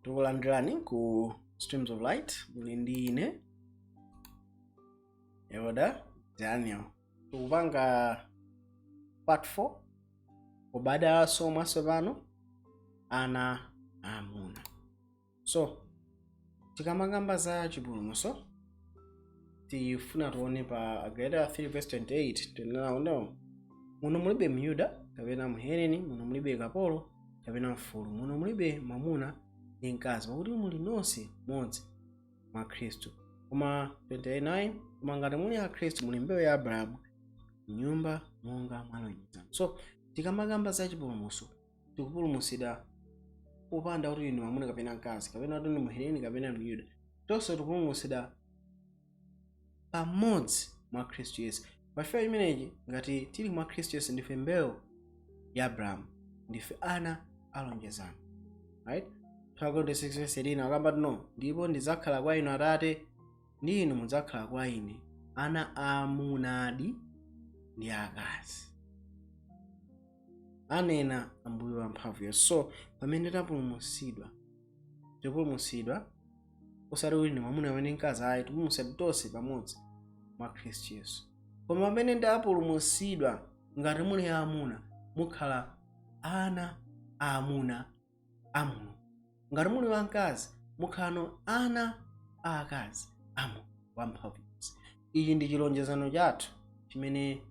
Tikulandirani ku Streams of Light. Muli ndi ine, Elder Daniel. Tikupanga part 4, kubadwanso mwatsopano, ana aamuna. So tikamakamba za chipulumutso, tifuna tione pa Galatiya 3 verse 28. Tinena no, muno mulibe Myuda kapena Mheleni, muno mulibe kapolo kapena mfulu, muno mulibe mwamuna ndi mkazi, pakuti muli nonse mmodzi mwa Khristu. Koma 29, koma ngati muli a Khristu, muli mbewu ya Abrahamu, nyumba monga mwalonjezano. So tikamakamba za chipulumutso, tikupulumutsidwa popanda kuti inu mwamuna kapena mkazi, kapena kuti ndi Mheleni kapena Myuda. Tonse tikupulumutsidwa pamodzi mwa Khristu Yesu. Pachifukwa chimenechi, ngati tili mwa Khristu Yesu, ndife mbewu ya Abrahamu, ndife ana alonjezano, right? 6 verse 18 akamba tino, "Ndipo ndidzakhala kwa inu atate, ndi inu mudzakhala kwa ine ana aamunadi ndi akazi, anena Ambuye wamphamvu yonse." So pamene tapulumutsidwa, tipulumutsidwa osati kuti ndi mwamuna amene mkazi ayi, tipulumutsidwa tonse pamodzi mwa Khristu Yesu. Koma pamene ndapulumutsidwa, ngati muli aamuna, mukhala ana aamuna a Mulungu. Ngati muli wamkazi, mukhalano ana aakazi a Mulungu wamphamvu yonse. Ichi ndi chilonjezano chathu chimene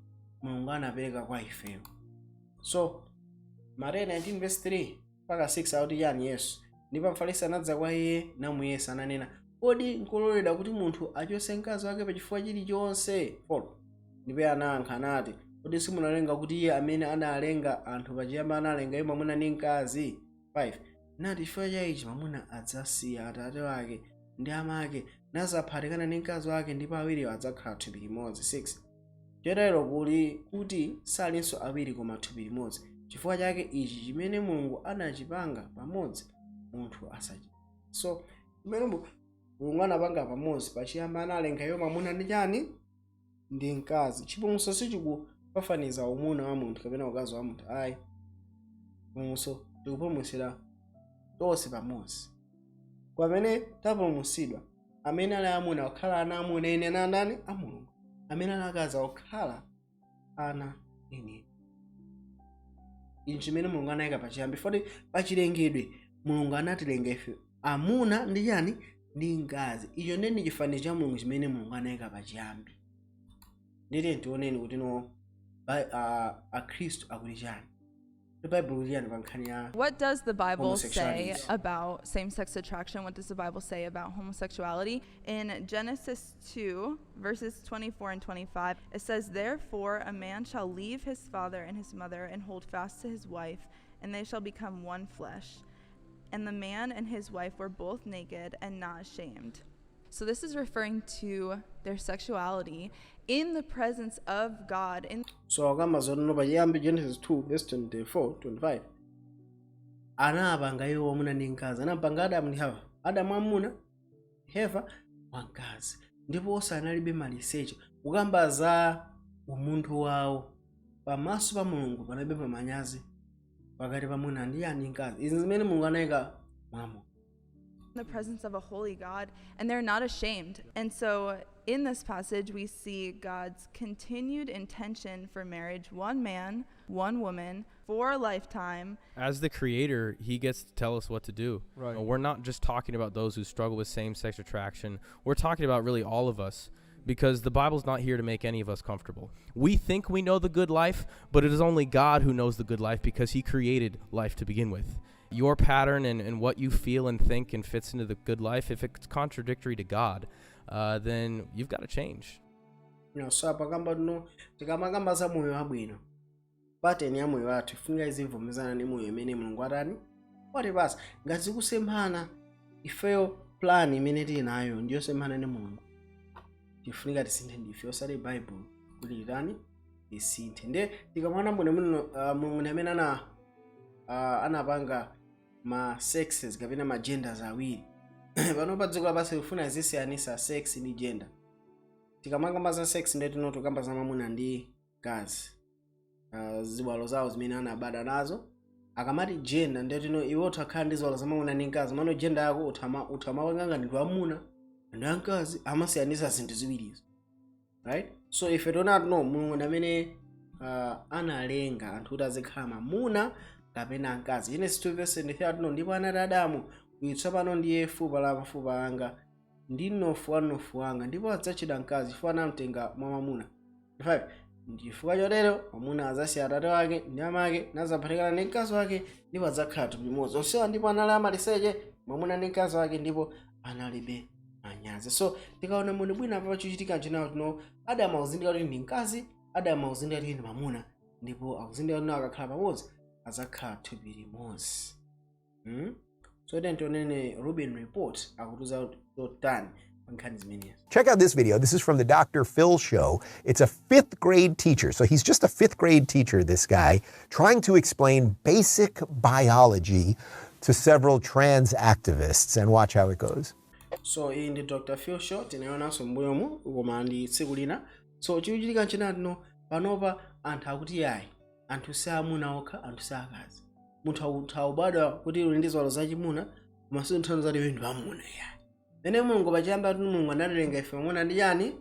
Mulungu anapereka kwa ifeyo. So Mateyu 19 verse 3 mpaka 6 akuti chani Yesu? "Ndipo Mfarisi anadza kwa iye namuyesa, ananena, 'Kodi nkololedwa kuti munthu achotse mkazi wake pachifukwa chilichonse?' 4 Ndipo iye anayankha anati, 'Kodi simunawerenga kuti iye amene analenga anthu pachiyambi analenga iwo mwamuna ndi mkazi?' 5 Nati, 'Chifukwa cha ichi mwamuna adzasiya atate wake ndi amake, nazaphatikana ndi mkazi wake, ndipo awiriwo adzakhala thupi limodzi.' 6 Chotero kuli kuti salinso awiri koma thupi limodzi. Chifukwa chake ichi chimene Mulungu anachipanga pamodzi, munthu asachi." So chimene Mulungu anapanga pamodzi pachiyambi, analenga iwo mwamuna ndi chani? Ndi mkazi. Chipulumutso sichikufafaniza umuna wa munthu kapena ukazi wa munthu ayi. Chipulumutso, tikupulumutsidwa tonse pamodzi. Pamene tapulumutsidwa, amene ali amuna okhala ana amuna ene ana andani? A Mulungu. Amene ali akazi okhala ana ene. Ichi chimene Mulungu anayika pachiyambi foti pachilengedwe, Mulungu anatilenga ife amuna ndi chani? Ndi mkazi. Icho ndi chifanizo cha Mulungu chimene Mulungu anayika pachiyambi. Nditi tioneni kuti no Akhristu akuti chani, Bible kuti chani pa nkhani ya What does the Bible say homosexuality? About same sex attraction? What does the Bible say about homosexuality? In Genesis 2, verses 24 and 25, it says, "Therefore, a man shall leave his father and his mother and hold fast to his wife, and they shall become one flesh. And the man and his wife were both naked and not ashamed." So, this is referring to their sexuality in the presence of God, in So akamba zoti pachiyambi, Genesis 2 verse 24 25, anapanga iwo mwamuna ndi mkazi. Anapanga Adamu ndi Hava, Adamu mwamuna, Heva wamkazi, ndipo onse analibe maliseche. Kukamba za umunthu wawo pamaso pa Mulungu, panalibe pamanyazi pakati pa mwamuna ndi yani? Mkazi. Izi zimene Mulungu anayika mwamo the presence of a holy God, and they're not ashamed. And so in this passage, we see God's continued intention for marriage: one man, one woman, for a lifetime. As the creator, he gets to tell us what to do. We're not just talking about those who struggle with same sex attraction. We're talking about really all of us because the Bible's not here to make any of us comfortable. We think we know the good life, but it is only God who knows the good life because he created life to begin with. Your pattern and what you feel and think and fits into the good life, if it's contradictory to God, then you've got to change. No, so apakamba no, tikamakamba za moyo wabwino, pattern ya moyo wathu ifunika izimvumizana ndi moyo imene Mulungu atani? Watipasa. Ngati zikusemphana, ifeyo plan imene tili nayo ndiyosemphana ndi Mulungu, tifunika tisinthe ndife, osati Bible kuti litani? Lisinthe. Nde tikamaona bwino muno, Mulungu ndi amene anapanga ma sexes kapena ma genders awiri. Pano pa dziko lapansi kufuna zisiyanisa sex ndi gender. Tikamakamba za sex, ndiye tino tikamba za mwamuna ndi mkazi, ziwalo zawo zimene anabadwa nazo. Akamati gender, ndetino iwe utakhala ndi ziwalo zamamuna ndi mkazi, mano gender yako uthamapanga ngati ndi wamuna ndi wamkazi, amasiyanisa zinthu ziwirizo, right? So ife tionati no, Mulungu ndi amene analenga anthu kuti azikhala mamuna kapena mkazi. Genesis 2 verse 23 no, "Ndipo anati Adamu, uyu tsopano ndiye fupa la mafupa anga ndi mnofu wa mnofu wanga, ndipo adzatchedwa mkazi, chifukwa anamtenga mwa mwamuna." 5, "Chifukwa chotero mwamuna adzasiya atate wake ndi amake, nadzaphatikana ndi mkazi wake, ndipo adzakhala thupi limodzi. Onsewa ndipo anali amaliseche, mwamuna ndi mkazi wake, ndipo analibe manyazi." So tikaona munthu bwino apa, chochitika chinawo tino, Adamu akuzindikira kuti ndi mkazi, Adamu akuzindikira kuti ndi mwamuna, ndipo akuzindikira kuti akakhala pamodzi adzakhala thupi limodzi. So then tionene Rubin Report akutiuza zotani pa nkhani zimenezi. Check out this video. This is from the Dr. Phil show. It's a fifth grade teacher. So he's just a fifth grade teacher, this guy, trying to explain basic biology to several trans activists. And watch how it goes. So iyi ndi Dr. Phil show, tinayionanso m'mbuyomu koma ndi tsiku lina. So chikuchitika nchinati no, panopa anthu akuti yayi, anthu si amuna okha, anthu si akazi. Munthu akubadwa kuti uli ndi ziwalo zachimuna, koma si nthawi zati iwe ndi wamuna, yayi. Pene Mulungu pachiyamba kuti Mulungu anatilenga ife mwamuna ndi chani,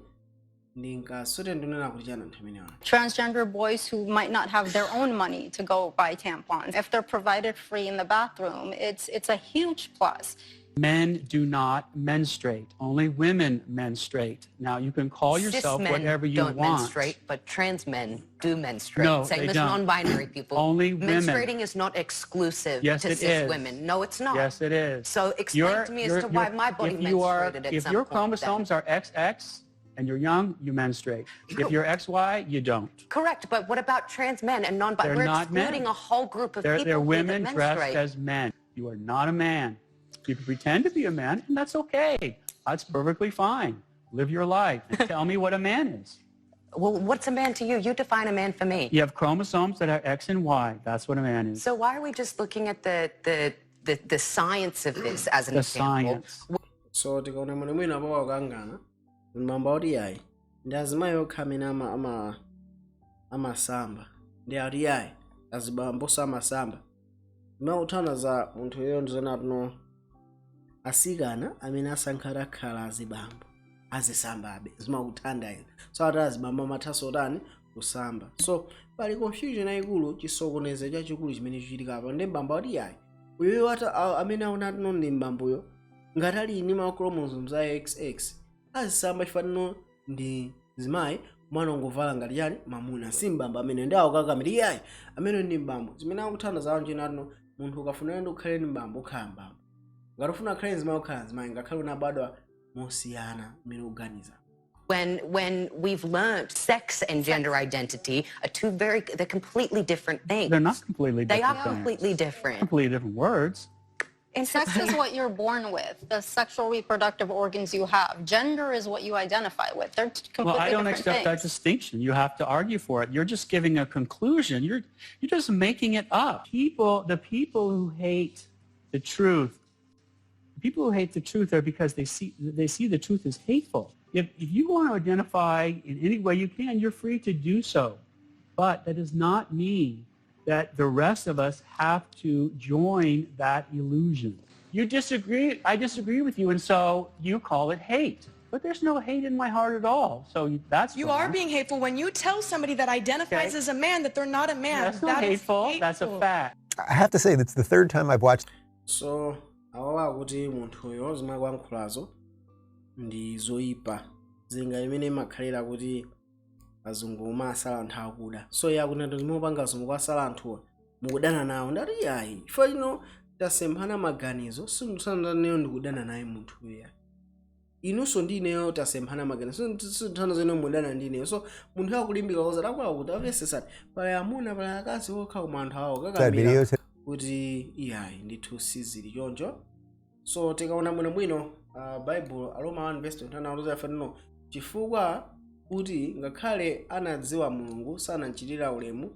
ndi mkazi. So tendinena kuti chani anthu amenewa? Transgender boys who might not have their own money to go buy tampons. If they're provided free in the bathroom, it's a huge plus. Men do not menstruate. Only women menstruate. Now, you can call yourself Cis men whatever you don't want. Menstruate, but trans men do menstruate. No, Same they as don't. non-binary people. Only women. Menstruating is not exclusive Yes, to it cis is. women. No, it's not. Yes, it is. So explain to me as to why my body if you are, menstruated at If some your point then. Chromosomes are XX and you're young, you menstruate. If you're XY, you don't. Correct, but what about trans men and non-binary? They're We're not men. Excluding a whole group of people They're here that women dressed menstruate. As men. You are not a man. You can pretend to be a man, and that's okay. That's perfectly fine. Live your life and tell me what a man is. Well, what's a man to you? You define a man for me. You have chromosomes that are X and Y. That's what a man is. So why are we just looking at the science of this as an The example? science. So tikaona mwene mwina apo akukangana, mbamba kuti yayi, ndi azimayi okha amene amasamba, ndi ati yayi, azibambo samasamba. Imakuthana za munthu yoyo ndizona tuno, asikana amene asankha akhala azibambo azisambabe, zimakuthanda izi. So ati azibambo amathanso otani, kusamba. So pali confusion yayikulu, chisokonezo chachikulu chimene chichitika apa. Ndi mbamba kuti yayi, uyoyo ata amene aona tino ndi mbamboyo, ngati ali ndi ma chromosomes a XX, azisamba chifukwa ndi zimayi, mwana ungovala ngati chani, mamuna, si mbambo amene. Ndi akukakamira iyayi, amene ndi mbambo. Zimene akuthana zawo njenatino, munthu ukafunira ndi ukhale ndi mbambo, ukhala mbambo. Ngati ufuna ukhale mzimayi, ukhala mzimayi, ngakhale unabadwa mosiyana mmene ukuganiza. When we've learned sex and gender identity are two very they're completely different things. They're not completely They different are things. Completely different. Completely different words. Sex is what you're born with, the sexual reproductive organs you have. Gender is what you identify with. They're completely Well, I don't different accept that things. Distinction. You have to argue for it. You're just giving a conclusion. You're just making it up. The people who hate the truth, the people who hate the truth are because they see the truth as hateful. If you want to identify in any way you can, you're free to do so. But that does not mean that the rest of us have to join that illusion. You disagree, I disagree with you, and so you call it hate. But there's no hate in my heart at all. So that's You wrong. Are being hateful when you tell somebody that identifies Okay. as a man that they're not a man. That's not That is hateful. That's a hateful. Fact. I have to say, that's the third time I've watched So awawa akuti munthuyo zimwe akuyankhulazo ndi zoyipa, zinga imene imakhalira kuti azungu umasala anthu akuda. So iye akuti ndi zimwe upangazo, mukuwasala anthuwa, mukudana nawo. Ndati yayi, chifukwa chino tasemphana maganizo, sindithandaneyo ndikudana naye munthuyo. Inunso ndi ineyo tasemphana maganizo, sindithanda zene mudana ndi ineyo. So munthu akulimbika koza takwawo kuti amvesesati pali amuna, pali akazi okha, koma anthu awo that kakamira video. Kuti iyayi ndithu sizili choncho. So tikaona bwinobwino Bible, Aroma 1 verse 21 akuti fanino, chifukwa kuti ngakhale anadziwa Mulungu, sanamchitira ulemu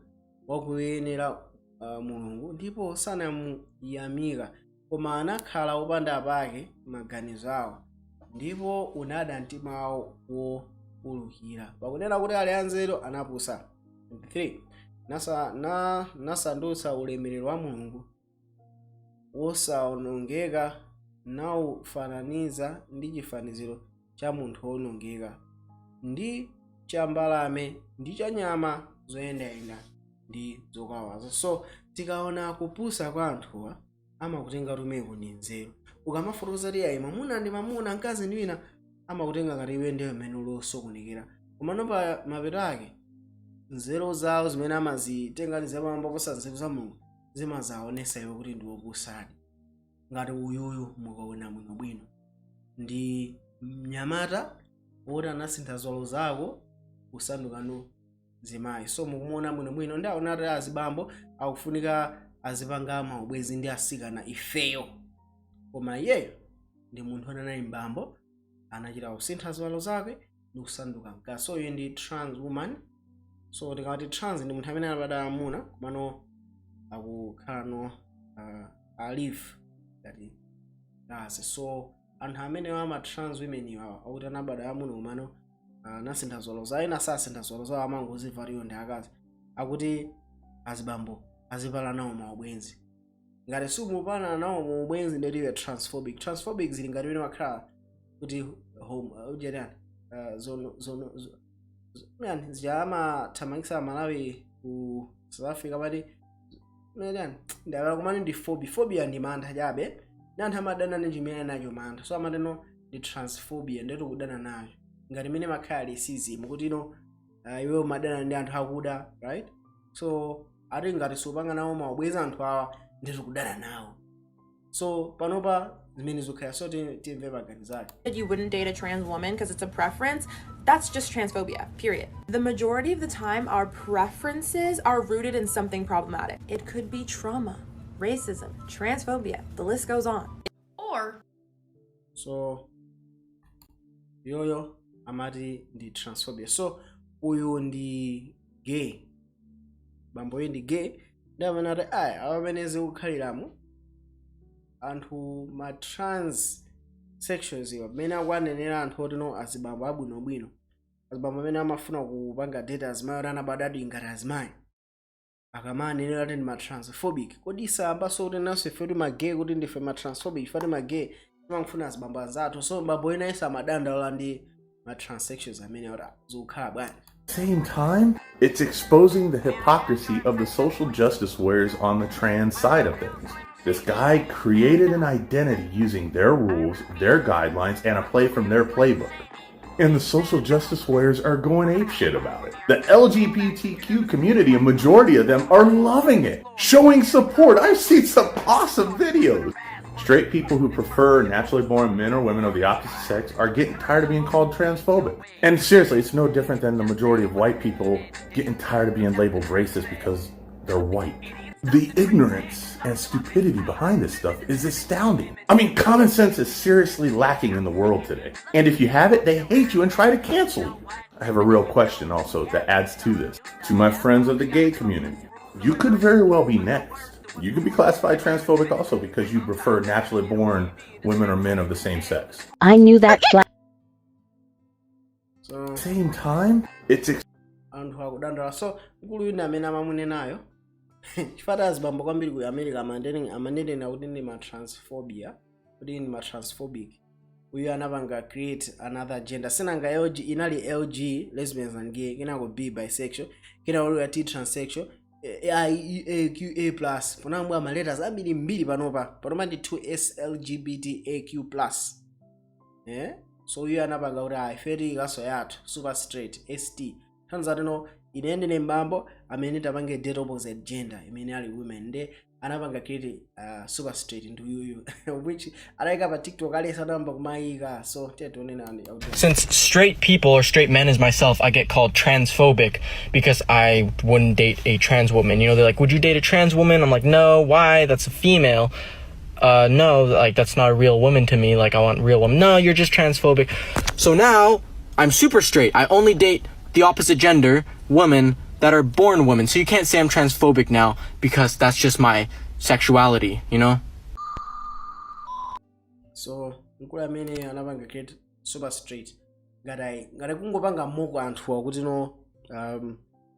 wakuyenera Mulungu, ndipo sanamuyamika, koma anakhala opanda pake maganizo awo, ndipo unada mtima wawo wopulukira. Pakunena kuti ali anzeru, anapusa. 23. Nasandutsa ulemerero wa Mulungu wosawonongeka, nawufananiza ndi chifaniziro cha munthu wonongeka, ndi cha mbalame, ndi cha nyama zoyendayenda, ndi zokwawazo. So tikaona kupusa kwa anthuwa, amakutenga tumeko ndi nzeru. Ukamafotokoza ti ayi, mwamuna ndi mwamuna, mkazi ndi wina, amakutenga ngati iwe ndiwe mmene uli osokonekera. Komano pa mapeto ake, nzeru zawo zimene amazitenga ndi zapamwamba posa nzeru za Mulungu zimazaonesa iwe kuti ndi wopusadi. Ngati uyuyu, mukaona bwinobwino, ndi mnyamata woti anasintha ziwalo zako kusanduka ndo zimayi. So mukumuona bwinobwino, ndi aona ati azibambo akufunika azipanga maubwezi ndi asikana ifeyo, koma iyeyo ndi munthu anali mbambo, anachita kusintha ziwalo zake ndi kusanduka mkazi. So iye ndi trans woman. So tikati trans, ndi munthu amene anabadwa amuna komano akukhala no alive ngati mkazi. So anthu amene ama trans women iwawa akuti anabadwa amuna komano anasintha ziwalo zawo, ena sasintha ziwalo zawo, amangozimva iwo ndi akazi, akuti azibambo azipala nawo maubwenzi. Ngati simupana nawo maubwenzi, ndeti iwe transphobic. Transphobic zili ngati wene wakhala kuti home ujerani zono zono yani zija amathamangisa Malawi ku South Africa pati yani ndawala kumani ndi phobia. Phobia ndi mantha chabe, ndi anthu amadana ndi chimene nacho mantha. So amateno ndi transphobia, ndetu kudana nacho ngati imene makhala racism, kuti ino iwe umadana ndi anthu akuda, right? So ati ngati supanga nawo maubwenzi anthu awa, ndetu kudana nawo. So panopa zimene zikukhala, so timve maganizo ake. That you wouldn't date a trans woman because it's a preference, that's just transphobia, period. The majority of the time, our preferences are rooted in something problematic. It could be trauma, racism, transphobia, the list goes on. Or So yoyo amati ndi transphobia. So uyu ndi gay, bambo uyu ndi gay, ndi amene ati aya awa amene zikukhaliramo anthu ma trans sexuals iwa, pamene akuanenera anthu oti no, azibambo abwinobwino, azibambo amene amafuna kupanga date azimayi oti anabadwadi ngati azimayi, akamanenera ati ndi ma transphobic. Kodi isayambaso kuti naso ife kuti ma gay kuti ndife ma transphobic? Ife ma gay timangofuna azibambo anzathu. So bambo ena yense amadandaula ndi ma transsexuals amene oti zikukhala bwanji? Same time, it's exposing the hypocrisy of the social justice warriors on the trans side of things. This guy created an identity using their rules, their guidelines, and a play from their playbook. And the social justice warriors are going apeshit about it. The LGBTQ community, a majority of them, are loving it, showing support. I've seen some awesome videos. Straight people who prefer naturally born men or women of the opposite sex are getting tired of being called transphobic. And seriously, it's no different than the majority of white people getting tired of being labeled racist because they're white. The ignorance and stupidity behind this stuff is astounding. I mean, common sense is seriously lacking in the world today. And if you have it, they hate you and try to cancel you. I have a real question also that adds to this. To my friends of the gay community, you could very well be next. You could be classified transphobic also because you prefer naturally born women or men of the same sex. I knew that flag. So Same time, it's anthu akudandaula. So mkulu wina amene amamunenayo, chifukwa azibambo kwambiri ku America amanenera kuti ndi ma transphobia, kuti ndi ma transphobic, uyu anapanga create another gender. Sinanga LG inali LG, lesbians and gay, kenako B, bisexual, kenako uya T, transsexual, I A Q A plus, ponambwa ma letters ambiri mbiri. Panopa ndi 2S LGBT AQ plus, eh? So uyu anapanga kuti ayi, feti ikaso yathu super straight, ST tanza tino ine ndine mbambo amene tapange date opposite gender imene ali women, nde anapanga create super straight ndi uyuyu, which adayika pa TikTok, alesa anayamba kumayika. So tiye tionenani. Since straight people or straight men as myself, I get called transphobic because I wouldn't date a trans woman. They're like, "Would you date a trans woman?" I'm like, "No, why? That's a female. No, like, that's not a real woman to me. Like, I want real women." "No, you're just transphobic." So now I'm super straight. I only date the opposite gender women that are born women. So you can't say I'm transphobic now because that's just my sexuality, you know? So mkulu amene anapanga create super straight, ngati kungopanga mock anthuwa kuti no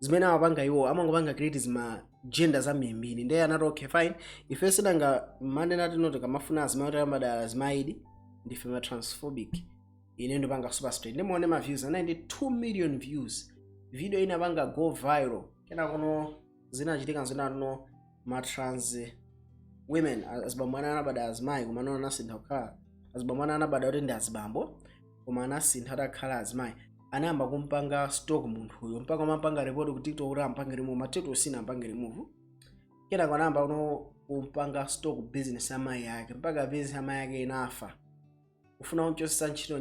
Zimene amapanga iwo, amangopanga create zima gender zambirimbiri. Ndiye anati, "Okay, fine, ife sinanga manena tino tikamafuna azimayi kuti amadala azimayidi, ndife ma transphobic. Ine ndipanga super straight." Ndimuone ma views anayi ndi 2 million views. Video inapanga go viral. Kena kuno zinachitika zinatino ma trans women, azibambo ana anabada azimayi koma ano anasintha kukhala azibambo ana anabada kuti ndi azibambo koma anasintha atakhala azimayi, anayamba kumpanga stalk munthuyo mpaka amapanga report ku TikTok kuti ampange remove. Ma TikTok sina ampange remove. Kenako anayamba kuno kumpanga stalk business ya mayi yake mpaka business ya mayi yake inafa, kufuna kumchotsa ntchito.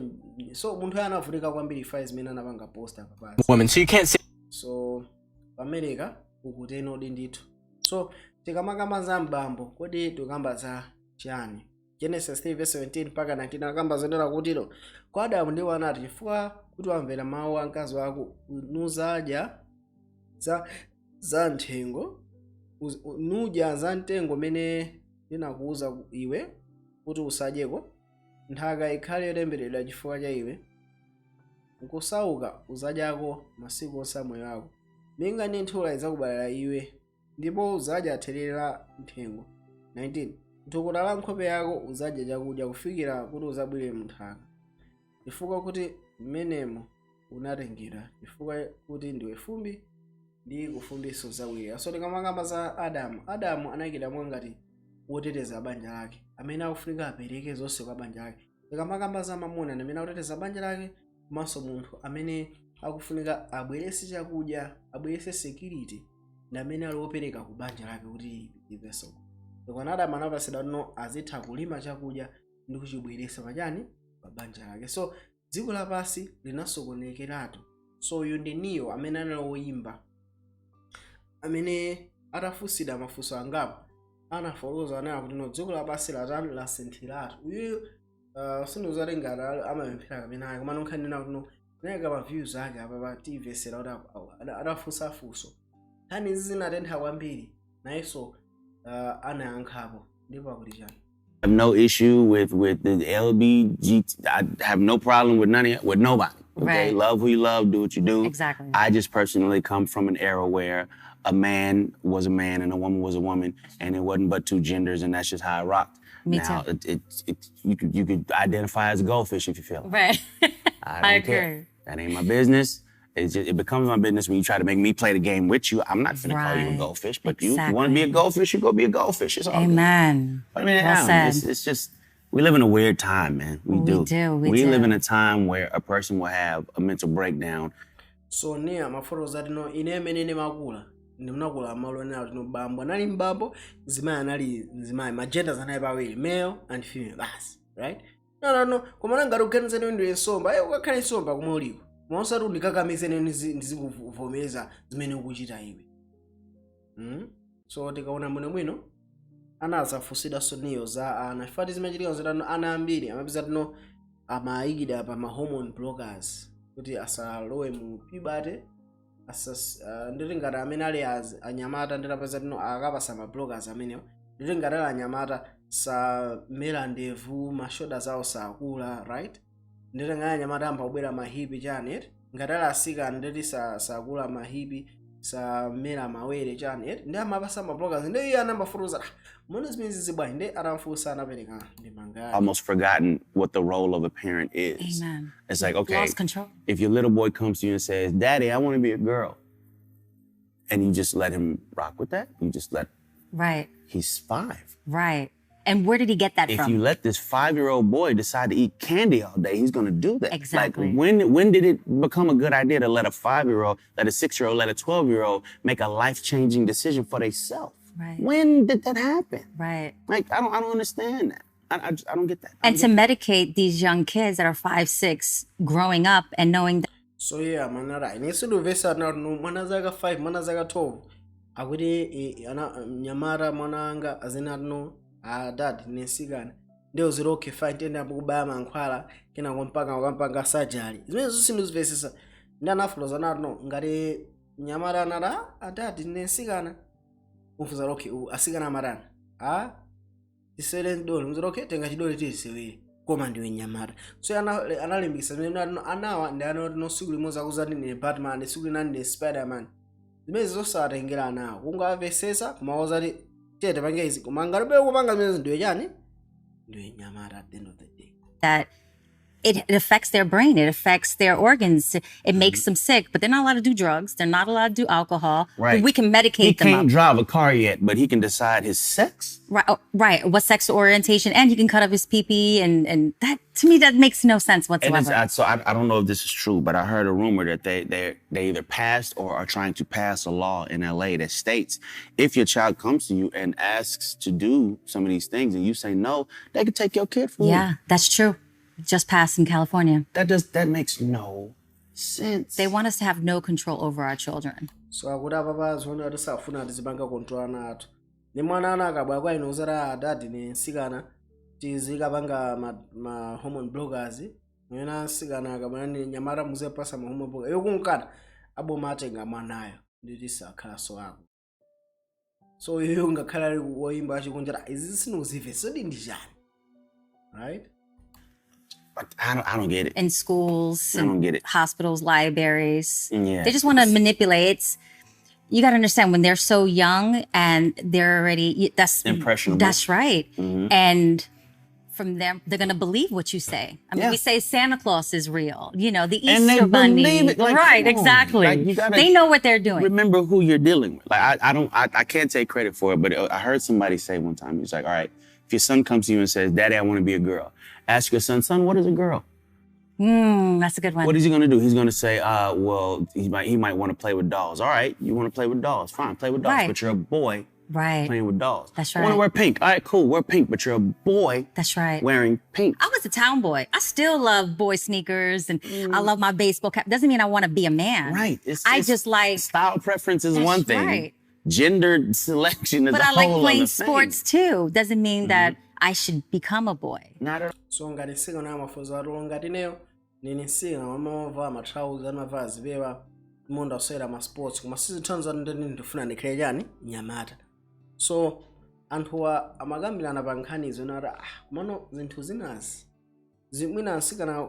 So munthu anavutika kwambiri fa zimene anapanga post apa pasi. Women. So you can't say So pameneka ukutenodi ndithu. So tikamakamba za mbambo, kodi tikamba za chani? Genesis 3 verse 17 mpaka 19 akamba zonena kutiro kwa Adamu, ndiwo anati, "Chifukwa kuti wamvera mawu a mkazi wako, nuzadya za nthengo, nudya za mtengo umene ndinakuwuza iwe kuti usadyeko, nthaka ikhale yotembereredwa chifukwa cha iwe. Nkusauka uzadyako masiku onse a moyo wako. Minga ndi nthula idzakubalira iwe, ndipo uzadya therere la nthengo." 19 "Thukuta la nkhope yako uzadya chakudya kufikira kuti uzabwere munthaka, chifukwa kuti mmenemo unatengedwa, chifukwa kuti ndiwe fumbi ndi kufumbinso uzabwerera." So tikamakamba za Adamu, Adamu anayikidwa ngati woteteza banja lake, amene akufunika apereke zonse kwa banja lake. Tikamakamba za mamuna, ndi amene akuteteza banja lake komanso munthu amene akufunika abwerese chakudya, abwerese security, ndi amene ali wopereka ku banja lake kuti lipeso. Koma Adamu anapasidwa no azitha kulima chakudya ndi kuchibweresa pachani, pa banja lake. So dziko lapansi linasokonekeratu. So uyu ndi Ne-Yo amene anali woyimba amene atafunsidwa mafunso angapo anafotokoza, anena kuti no, dziko lapansi latani, lasinthiratu. Uyu sindikuzati ngati amapemphera kapena ayi, koma nokhanena kuti no, nayika ma views ake apa pa timvesera kuti adafunsa funso. Nkhani izi zinatentha kwambiri, nayenso anayankhapo ndipo akuti chani? Have no issue with the LBGT. I have no problem with none of, with nobody. Okay, love who you love, do what you do. I just personally come from an era where a man was a man and a woman was a woman, and it wasn't but two genders, and that's just how I rocked. Me Now, too. it, you could identify as a goldfish if you feel like. I don't I care. agree. That ain't my business. It becomes my business when you try to make me play the game with you. I'm not finna call you a goldfish, but you want to be a goldfish, you go be a goldfish. It's all good. Amen. But I mean, Well I don't know. said. It's just we live in a weird time, man. We We do. do, we Live do. in a time where a person will have a mental breakdown So Ne-Yo amafotokoza tino, ine amene ndimakula, ndimunakula malo ena tino bambo anali mbambo, mzimayi anali mzimayi, ma genders anali pawiri, male and female basi, right? No, no, no, koma nangati kuganizani ndiwe nsomba, ayi, ukakhale nsomba kumwe uliko, koma usati undikakamize ndizikuvomereza zimene ukuchita iwe. So tikaona bwinobwino anazafunsidwanso Ne-Yo za ana, chifukwa zimachitika zotano, ana ambiri amapeza tino amayikidwa pa ma hormone blockers kuti asalowe mu puberty. Nditi ngati amene ali anyamata, nditapeza tino akapasa ma blockers amenewo, nditi ngati ali anyamata samera ndevu, ma shoulders awo sakula, right? Nditi ngati anyamata amba kubwera ma hips chani, eti? Ngati ali asikana, nditi sakula ma hips, samera mawere chani, eti? Ndi amapasa ma blockers. Ndi iye anambafuruza mona zimene zizibwanji, ndi atamfunsa anapereka ndimangani. Almost forgotten what the role of a parent is. Amen. It's like, okay, Lost control. If your little boy comes to you and says, "Daddy, I want to be a girl," and you just let him rock with that, you just let, he's 5. Right. And where did he get that If from? You let this 5-year-old boy decide to eat candy all day, he's gonna do that. Exactly. Like when did it become a good idea to let a 5-year-old, let a 6-year-old, let a 12-year-old make a life-changing decision for themselves? Right. When did that happen? Right. Like I don't understand that. I don't get that. I And don't to get medicate these young kids that are 5, 6, growing up and knowing that So yeah, manara ine sindimvesa na no mwana zaka 5, mwana zaka 12 akuti ana mnyamata, mwana anga azina no, "Adad, nesikana," ndiyo zero. Okay, fine, tende apo kubaya mankhwala kenako mpaka ukampanga surgery, zimene sindizimvesesa. Ndi anafuloza nati no, ngati mnyamata anati, "Ah, adad, nesikana," umfuza, "Okay, asikana amatani?" "Ah, tisewere dole." Mzoti, "Okay, tenga chidole tisewere, koma ndiwe nyamata." So analimbikitsa zimene anawa ndi ana kuti no, siku limodzi akuzati ndine Batman, siku lina ndine Spiderman. Zimene zosatengera anawo kungamvesesa kumawoza ti tiye tipange izi, koma ngatibe kupanga zimene ndiwe chani, ndiwe nyamata at the end of the day. That it affects their brain, it affects their organs, it makes them sick, but they're not allowed to do drugs, they're not allowed to do alcohol. Right. We can medicate He them can't up. drive a car yet, but he can decide his sex. Right, oh, right. What sex orientation, and he can cut up his pee-pee, and that, to me, that makes no sense And it's, whatsoever. I don't know if this is true, but I heard a rumor that they either passed or are trying to pass a law in LA that states if your child comes to you and asks to do some of these things and you say no, they could take your kid from you. Yeah, that's true. Just passed in California. That makes no sense. They want us to have no control over our children. So akuti apapa zione kuti safuna tizipanga control ana athu ni mwana ana akabwera kwa inu uzati adadi ni nsikana tizikapanga ma hormone blockers, mwena nsikana akabwera ni nyamata muzipasa ma hormone blockers, iwo kunkana aboma atenga mwanayo nditi sakhalanso ako. So iyo ngakhala ali woyimba achikunjera izi sinuzimve sodi ndi chani, right? I don't get it. In schools, I don't and get it. hospitals, libraries. Yeah. They just want to manipulate. You got to understand when they're so young and they're already, that's Impressionable. That's right. And from them, they're going to believe what you say. I mean, we say Santa Claus is real, you know, the And they Easter Bunny. believe it. Like, Right, come on. exactly. Like, you gotta They know what they're doing. Remember who you're dealing with. Like I can't take credit for it, but I heard somebody say one time, he was like, all right, if your son comes to you and says, Daddy, I want to be a girl, ask your son, son, what is a girl? That's a good one. What is he going to do? He's going to say, well, he might want to play with dolls. All right, you want to play with dolls. Fine, play with dolls. Right. But you're a boy Right. playing with dolls. That's I want to right. wear pink. All right, cool, wear pink, but you're a boy That's right. wearing pink. I was a town boy. I still love boy sneakers and I love my baseball cap. Doesn't mean I want to be a man. Right. I just like style preference is That's one thing. right. Gender selection is But a I like whole playing other thing. sports too. Doesn't mean that I should become a boy. Not at all. So ngati nsikana amafunza ati ngati ineyo nini nsikana amavala ma trouser, amavala zipewa, monda kusewera ma sports, koma sizithandiza kuti ndini ndifuna ndikhale chani, nyamata. So anthuwa amakambirana pa nkhanizo nati komano zinthu zinazi zimwina nsikana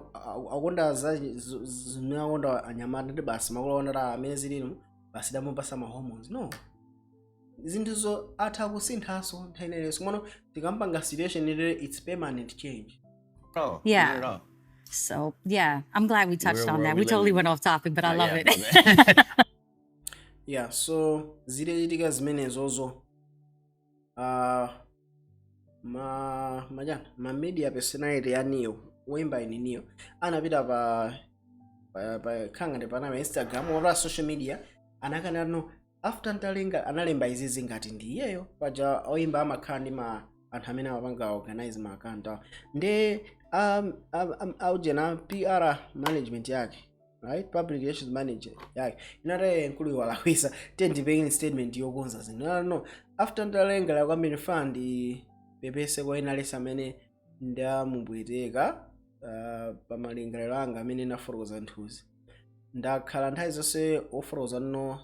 akonda zimene akonda anyamata ndi basi makolo akonda ta amene zilimo basi damupasa ma hormones. No, zinthuzo atha kusinthaso nthawi ineneyo, komano tikampanga situation ilere, it's permanent change. Oh, Yeah. not at all. So yeah, I'm glad we touched Real on world that. we We totally living went in. off topic, but I love Yeah, it. my bad. Yeah, so zitachitika zimenezozo, ma majana ma media personality ya Ne-Yo, woimba ini Ne-Yo, anapita pa khangati panama Instagram or social media, anakana no after ntalenga analemba izizi ngati ndi iyeyo paja oimba amakhala ndi ma anthu amene amapanga organize ma account awo ndi aujena PR management yake, right, public relations manager yake inataye nkulu walakwisa tiye ndipekeni statement yokonza zinthu. No, after ntalenga kwambiri fa ndipepese kwa ena alesi amene ndamubweteka pamalingaliro anga amene ndafotokoza nthuzi. Ndakhala nthawi zonse ofotokoza no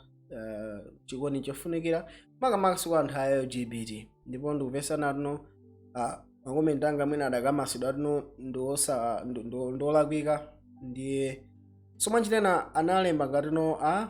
chikondi chofunikira makamaka kwa anthu a LGBT, ndipo ndikupesana tino ma comment anga amene adakamasidwa tino ndiolakwika. Ndiye so mwanjitena analemba ngati no a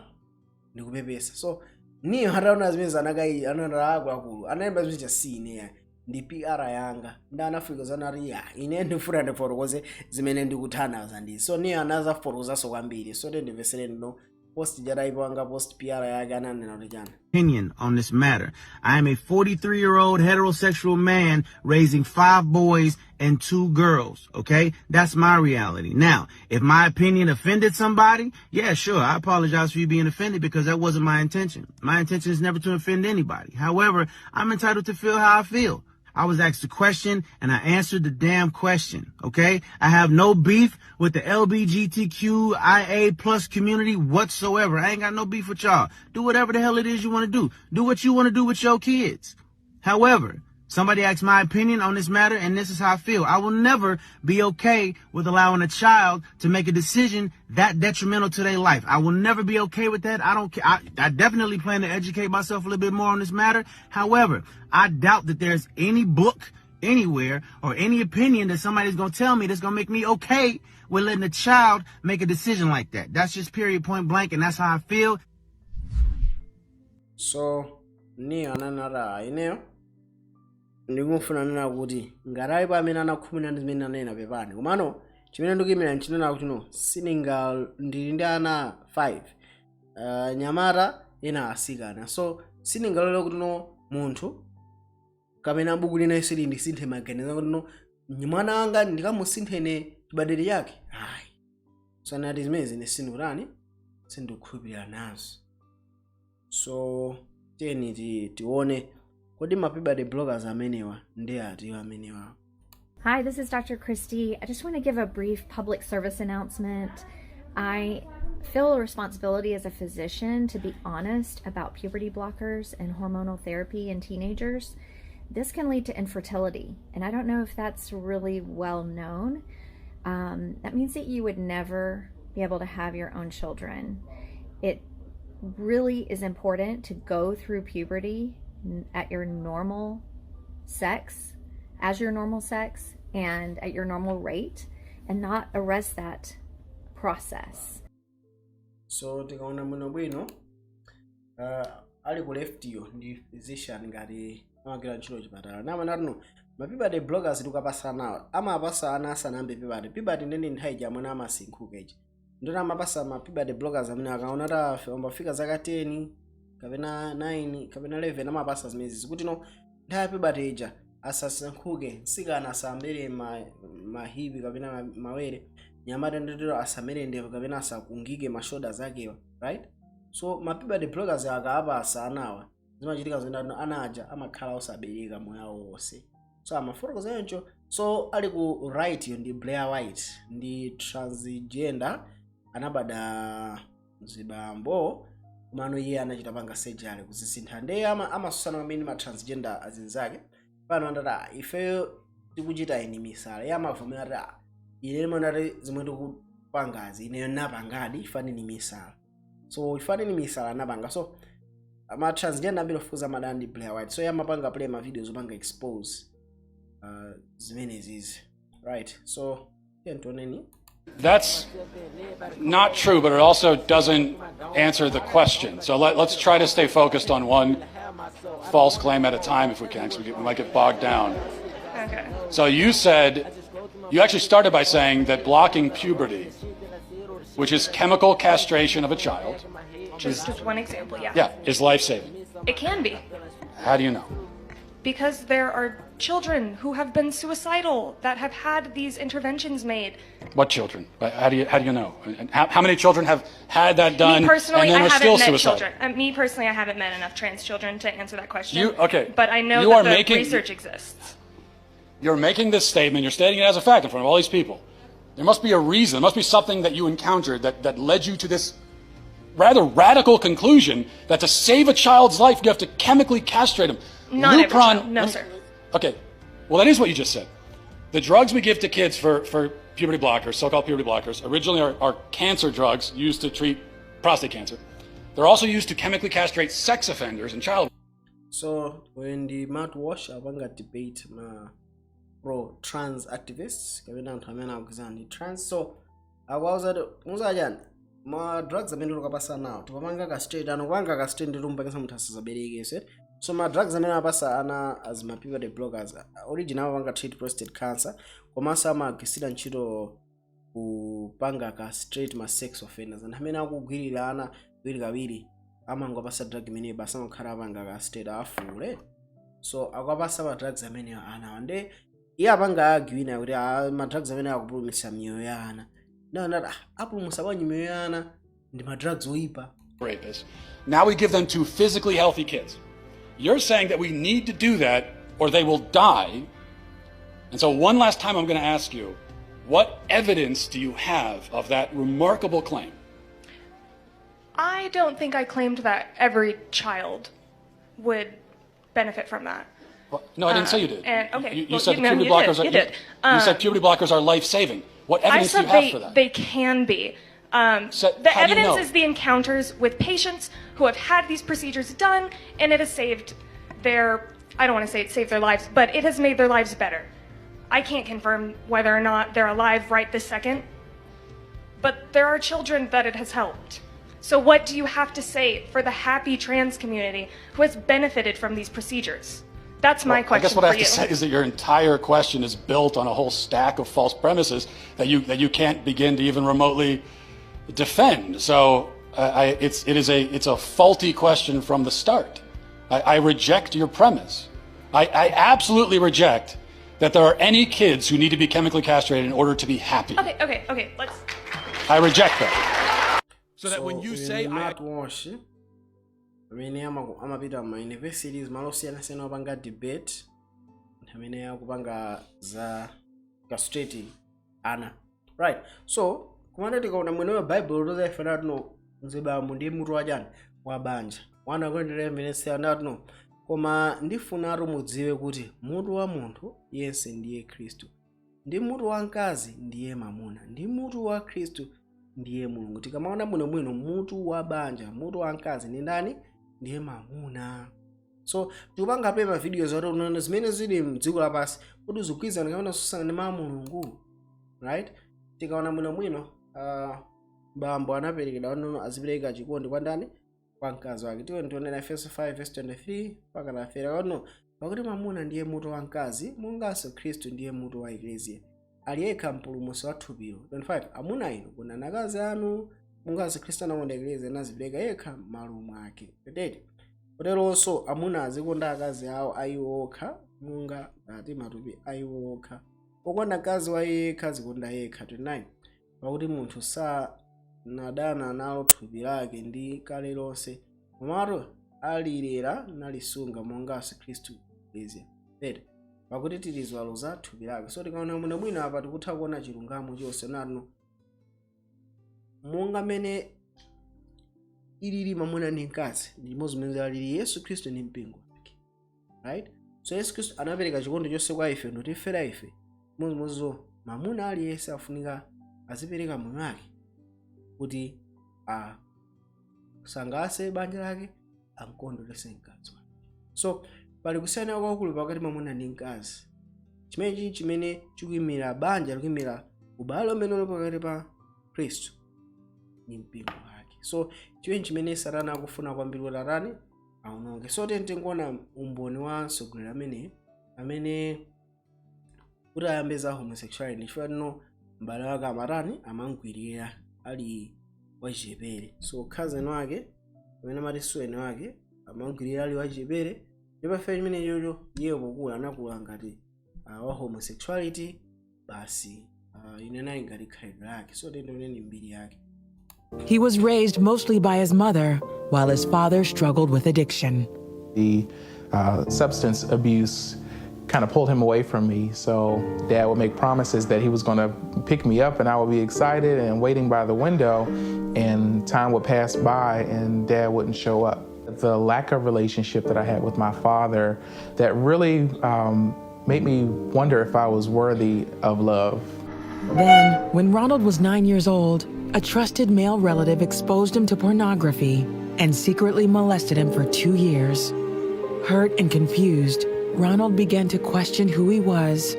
ndikupepesa. So Ne-Yo ataona zimene anakai anatala akuluakulu analemba zimene si ineya ndi PR yanga ndi anafika zanati ya ine ndifuna ndifotokoze zimene ndikuthanaza ndi. So Ne-Yo anazafotokozanso kwambiri, so tendimvesereni no post jatayipanga post PR yake ananena kuti chani. Opinion on this matter. I am a 43-year-old heterosexual man raising 5 boys and 2 girls. Okay. That's my reality. Now, if my opinion offended somebody, yeah, sure. I apologize for you being offended because that wasn't my intention. My intention is never to offend anybody. However, I'm entitled to feel how I feel. I was asked a question and I answered the damn question. Okay. I have no beef with the LGBTQIA plus community whatsoever. I ain't got no beef with you all. Do whatever the hell it is you want to do. Do what you want to do with your kids. However, somebody asked my opinion on this matter and this is how I feel. I will never be okay with allowing a child to make a decision that detrimental to their life. I will never be okay with that. I don't care. I definitely plan to educate myself a little bit more on this matter. However, I doubt that there's any book anywhere or any opinion that somebody's going to tell me that's going to make me okay with letting a child make a decision like that. That's just period, point blank, and that's how I feel. So Neil ananena ineyo ndikumfuna nena kuti ngati alipo amene anakhumudwa ndi zimene anena, pepani, komano chimene ndikuyimira nchinena kuti no, sininga ndili ndi ana 5, nyamata ena asikana, so sindingalole kuti no munthu kapena buku lina sili ndisinthe maganizo kuti no mwana wanga ndikamusinthene chibadwire chake, ayi. So anati zimene zine sindikutani, sindikukhulupirira nazo. So tiyeni tione kodi ma puberty blockers amenewa ndi atiwo amenewa. Hi, this is Dr. Christie. I just want to give a brief public service announcement. I feel a responsibility as a physician to be honest about puberty blockers and hormonal therapy in teenagers. This can lead to infertility, and I don't know if that's really well known. That means that you would never be able to have your own children. It really is important to go through puberty at your normal sex, as your normal sex, and at your normal rate, and not arrest that process. So tikaona bwinobwino, ali ku left yo ndi physician, ngati amagwira ntchito chipatala, nama natino ma puberty blockers tikapasa nawo amapasa ana asanayambe puberty. Puberty ndende nthawi ija amene amasinkhuka ija, ndona amapasa ma puberty blockers amene akaona ta ambafika zaka 10 kapena 9 kapena 11, amapasa zimenezi zikuti no nthawi ya puberty ija asasankhuke, msikana asambere mahipi kapena mawere, nyamata ndetero asamere ndevu kapena asakungike ma shoulders akewa, right? So ma puberty blockers akaapasa anawa, zimachitika zina ana aja amakhala osabereka moyo wawo wonse. So amafotokoza yoncho. So ali ku right yo ndi Blair White, ndi transgender, anabada mzibambo komano iye anachita panga surgery kuzisintha, ndiye amasusana pamene ma transgender azinzake pano andati, "Ah, ifeyo tikuchita ini misala." Iye amavomera ati, "Ah, ine limanati zimwe tikupangazi ineyo napangadi ifani ni misala." So ifani ni misala anapanga. So ma transgender ambiri ofuza amadana ndi Blair White, so iye amapanga play ma videos opanga expose zimenezizi, right? So tiye tioneni. That's not true, but it also doesn't answer the question. So let's try to stay focused on one false claim at a time if we can, because we might get bogged down. Okay. So you said, you actually started by saying that blocking puberty, which is chemical castration of a child, Just one example, yeah. yeah, is life saving. It can be. How do you know? Because there are children who have been suicidal that have had these interventions made. What children? How do you know? And how many children have had that done Me personally, and then I are haven't still met suicidal? children. Me personally, I haven't met enough trans children to answer that question. Okay. But I know You that are the research exists. You're making this statement, you're stating it as a fact in front of all these people. There must be a reason, there must be something that you encountered that led you to this rather radical conclusion that to save a child's life, you have to chemically castrate him. Not every Lupron- child. No, sir. Okay. Well, that is what you just said. The drugs we give to kids for puberty blockers, so-called puberty blockers, originally are cancer drugs used to treat prostate cancer. They're also used to chemically castrate sex offenders and child So uyu ndi Matt Walsh apanga debate ma pro trans activists kapena anthu amene akugwirizana ndi trans. So akuwauza kuti muzachani ma drugs amene tikapasa nawo tipapanga castrate ano, kupanga castrate ndi tumpangisa munthu asazabereke se. So ma drugs amene amapasa ana as ma puberty blockers original amapanga treat prostate cancer, komanso amagwirisira ntchito kupanga castrate ma sex offenders, anthu amene akugwirira ana kawirikawiri, amangopasa drug imeneyo basi, amakhala apanga castrate afule. So akupasa ma drugs ameneyo anawa, nde iye apanga argue ina kuti, ah, ma drugs amene akupulumutsa miyoyo ya ana. Ndati, ah, apulumutsa bwanji miyoyo ya ana ndi ma drugs oyipa? rapists. Now we give them to physically healthy kids. You're saying that we need to do that or they will die. And so, one last time, I'm going to ask you, what evidence do you have of that remarkable claim? I don't think I claimed that every child would benefit from that. Well, no, I didn't say you did. And okay, You well, said no, puberty you blockers did. are You did. You said puberty blockers are life saving. What I evidence do said you have they for that? they can be. So, The how do you evidence know? is the encounters with patients who have had these procedures done, and it has saved their, I don't want to say it saved their lives, but it has made their lives better. I can't confirm whether or not they're alive right this second, but there are children that it has helped. So what do you have to say for the happy trans community who has benefited from these procedures? That's my question I guess what I for have you. to say is that your entire question is built on a whole stack of false premises that you can't begin to even remotely defend. So it's a faulty question from the start. I reject your premise. I absolutely reject that there are any kids who need to be chemically castrated in order to be happy. Okay. Let's. I reject that. So that when you say Matt Walsh, amene amapita ma universities malo osiyanasiyana opanga debate, amene akupanga za castrating ana, right? So kumene tikaona mweneyo Bible tozaifana tino mzibambo ndiye mutu wachani wa banja wana kuendelea mmene siyana koma ndifunatu mudziwe kuti mutu wa munthu yense ndiye Khristu, ndi mutu wa mkazi ndiye mamuna, ndi mutu wa Khristu ndiye Mulungu. Tikamaona bwinobwino mutu wa banja, mutu wa mkazi ndi ndani? Ndiye mamuna. So tikupanga pepa video zoti unaona zimene zili mdziko lapansi kuti zikugwirizana kapena zosusana ndi mawu a Mulungu, right? Tikaona bwinobwino bambo anaperekedwa kuti azipereka chikondi kwa ndani? Kwa mkazi wake. Tiwe tionera Efeso 5 verse 23 mpaka na 30 ono, pakuti mwamuna ndiye mutu wa mkazi, monganso Khristu ndiye mutu wa Ekleziya, ali yekha mpulumutsi wa thupilo. 25 Amuna inu, kondani akazi anu, monganso Khristu anakonda Ekleziya nazipereka yekha m'malo mwake. 28 Koteronso amuna azikonda akazi awo ayiwo okha, monga ngati matupi ayiwo okha. Pokonda mkazi wa iye yekha azikonda yekha. 29 Pakuti munthu sanadana nalo thupi lake ndi kale lonse, komatu alilera nalisunga, monganso Khristu Ekleziya. 30 Pakuti tili ziwalo za thupi lake. So tikaona bwinobwino apa tikutha kuona chilungamo chonse nanu, monga mmene ilili mwamuna ndi mkazi ndi chimodzimodzi alili Yesu Khristu ndi mpingo wake, right? So Yesu Khristu anapereka chikondi chonse kwa ife ndotifera ife. Chimodzimodzinso mwamuna aliyense afunika azipereka moyo wake kuti asangalatse banja lake, amkondweretse mkazi wake. So pali kusiyana kwakukulu pakati mwamuna ndi mkazi, chimenechi chimene chikuyimira banja, likuyimira ubale umene uli pakati pa Khristu ndi mpingo wake. So chimene chimene Satana akufuna kwambiri kuti atani? Aononge. So tiye tingoona umboni wa mtsogoleri amene kuti ayambe za homosexuality chifukwa tino m'bale wake amatani? Amamgwirira ali wachichepere. So cousin wake amene amati suweni wake amamgwirira ali wachichepere, ndipo ife chimene chocho iye pokula anakula ngati wa homosexuality basi, ine nali ngati khalidwe lake. So tiye tioneni mbiri yake. He was raised mostly by his mother, while his father struggled with addiction. The substance abuse kind of pulled him away from me. So Dad would make promises that he was going to pick me up, and I would be excited and waiting by the window, and time would pass by and Dad wouldn't show up. The lack of relationship that I had with my father that really made me wonder if I was worthy of love. Then, when Ronald was 9 years old, a trusted male relative exposed him to pornography and secretly molested him for 2 years. Hurt and confused, Ronald began to question who he was.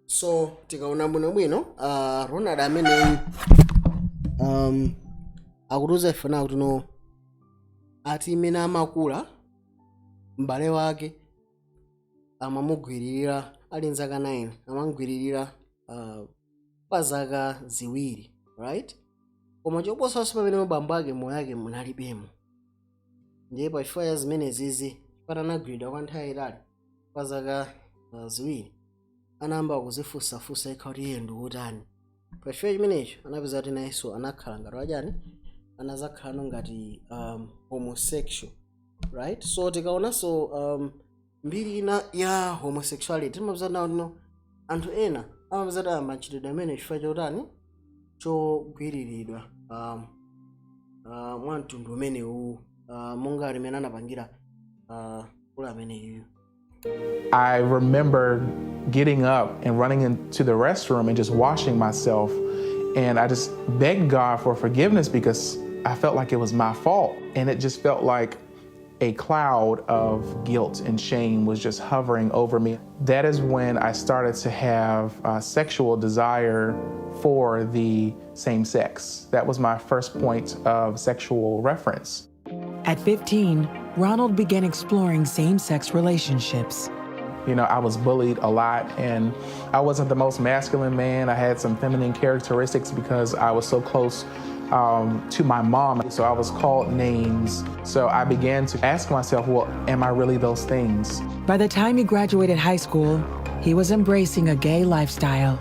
So tikaona bwinobwino Ronald ameneyi akutiuza ife nawo kuti no ati imene amakula m'bale wake amamugwiririra ali nzaka 9, amamugwiririra kwa zaka 2, right? Koma choposanso pamene bambo ake moyo ake munalibemo, ndiye pachifukwa cha zimenezizi patanagwiridwa kwa nthawi yayitali kwa zaka 2, anayamba kuzifunsafunsa yekha kuti iye ndikutani. Pachifukwa chimenecho anapeza kuti nayenso anakhala ngati wachani, anazakhala ngati homosexual, right? So tikaonanso mbiri ina ya homosexuality, timapeza nawo tino anthu ena amapeza kuti amachitidwe amene chifukwa chotani? Chogwiriridwa mwa mtundu umenewu, monga limene anapangira kula ameneyu. I remember getting up and running into the restroom and just washing myself. And I just begged God for forgiveness because I felt like it was my fault. And it just felt like a A cloud of guilt and shame was just hovering over me. That is when I started to have a sexual desire for the same sex. That was my first point of sexual reference. At 15, Ronald began exploring same sex relationships. You know, I was bullied a lot, and I wasn't the most masculine man. I had some feminine characteristics because I was so close to my mom. So I was called names. So I began to ask myself, well, am I really those things? By the time he graduated high school, he was embracing a gay lifestyle.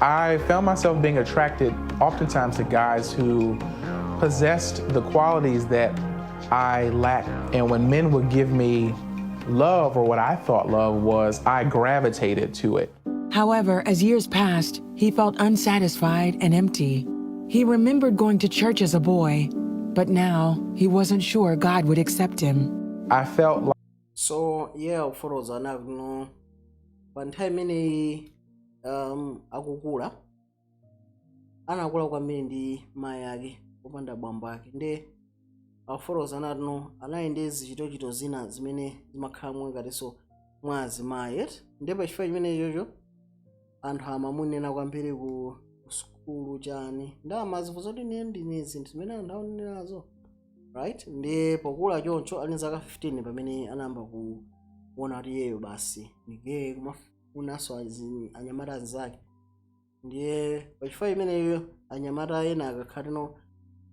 I found myself being attracted oftentimes to guys who possessed the qualities that I lacked. And when men would give me love, or what I thought love was, I gravitated to it. However, as years passed, he felt unsatisfied and empty. He remembered going to church as a boy, but now he wasn't sure God would accept him. I felt like So yeah, kufotokoza nakuno pa nthawi imeneyi akukula, anakula kwambiri ndi mayi ake popanda bambo ake. Nde akufotokoza natino anali ndi zichitochito zina zimene zimakhala mwangatinso mwa azimayi eti. Nde pachifukwa chimene chocho anthu amamunena kwambiri ku sukulu chani, ndi amazifunsa kuti ine ndine zinthu zimene anthu akunenazo, right? Ndi pokula choncho ali zaka 15 pamene anayamba kuona kuti iyeyo basi ndi gay, kumafunanso anyamata anzake. Ndiye pachifukwa imeneyo anyamata ena akakhala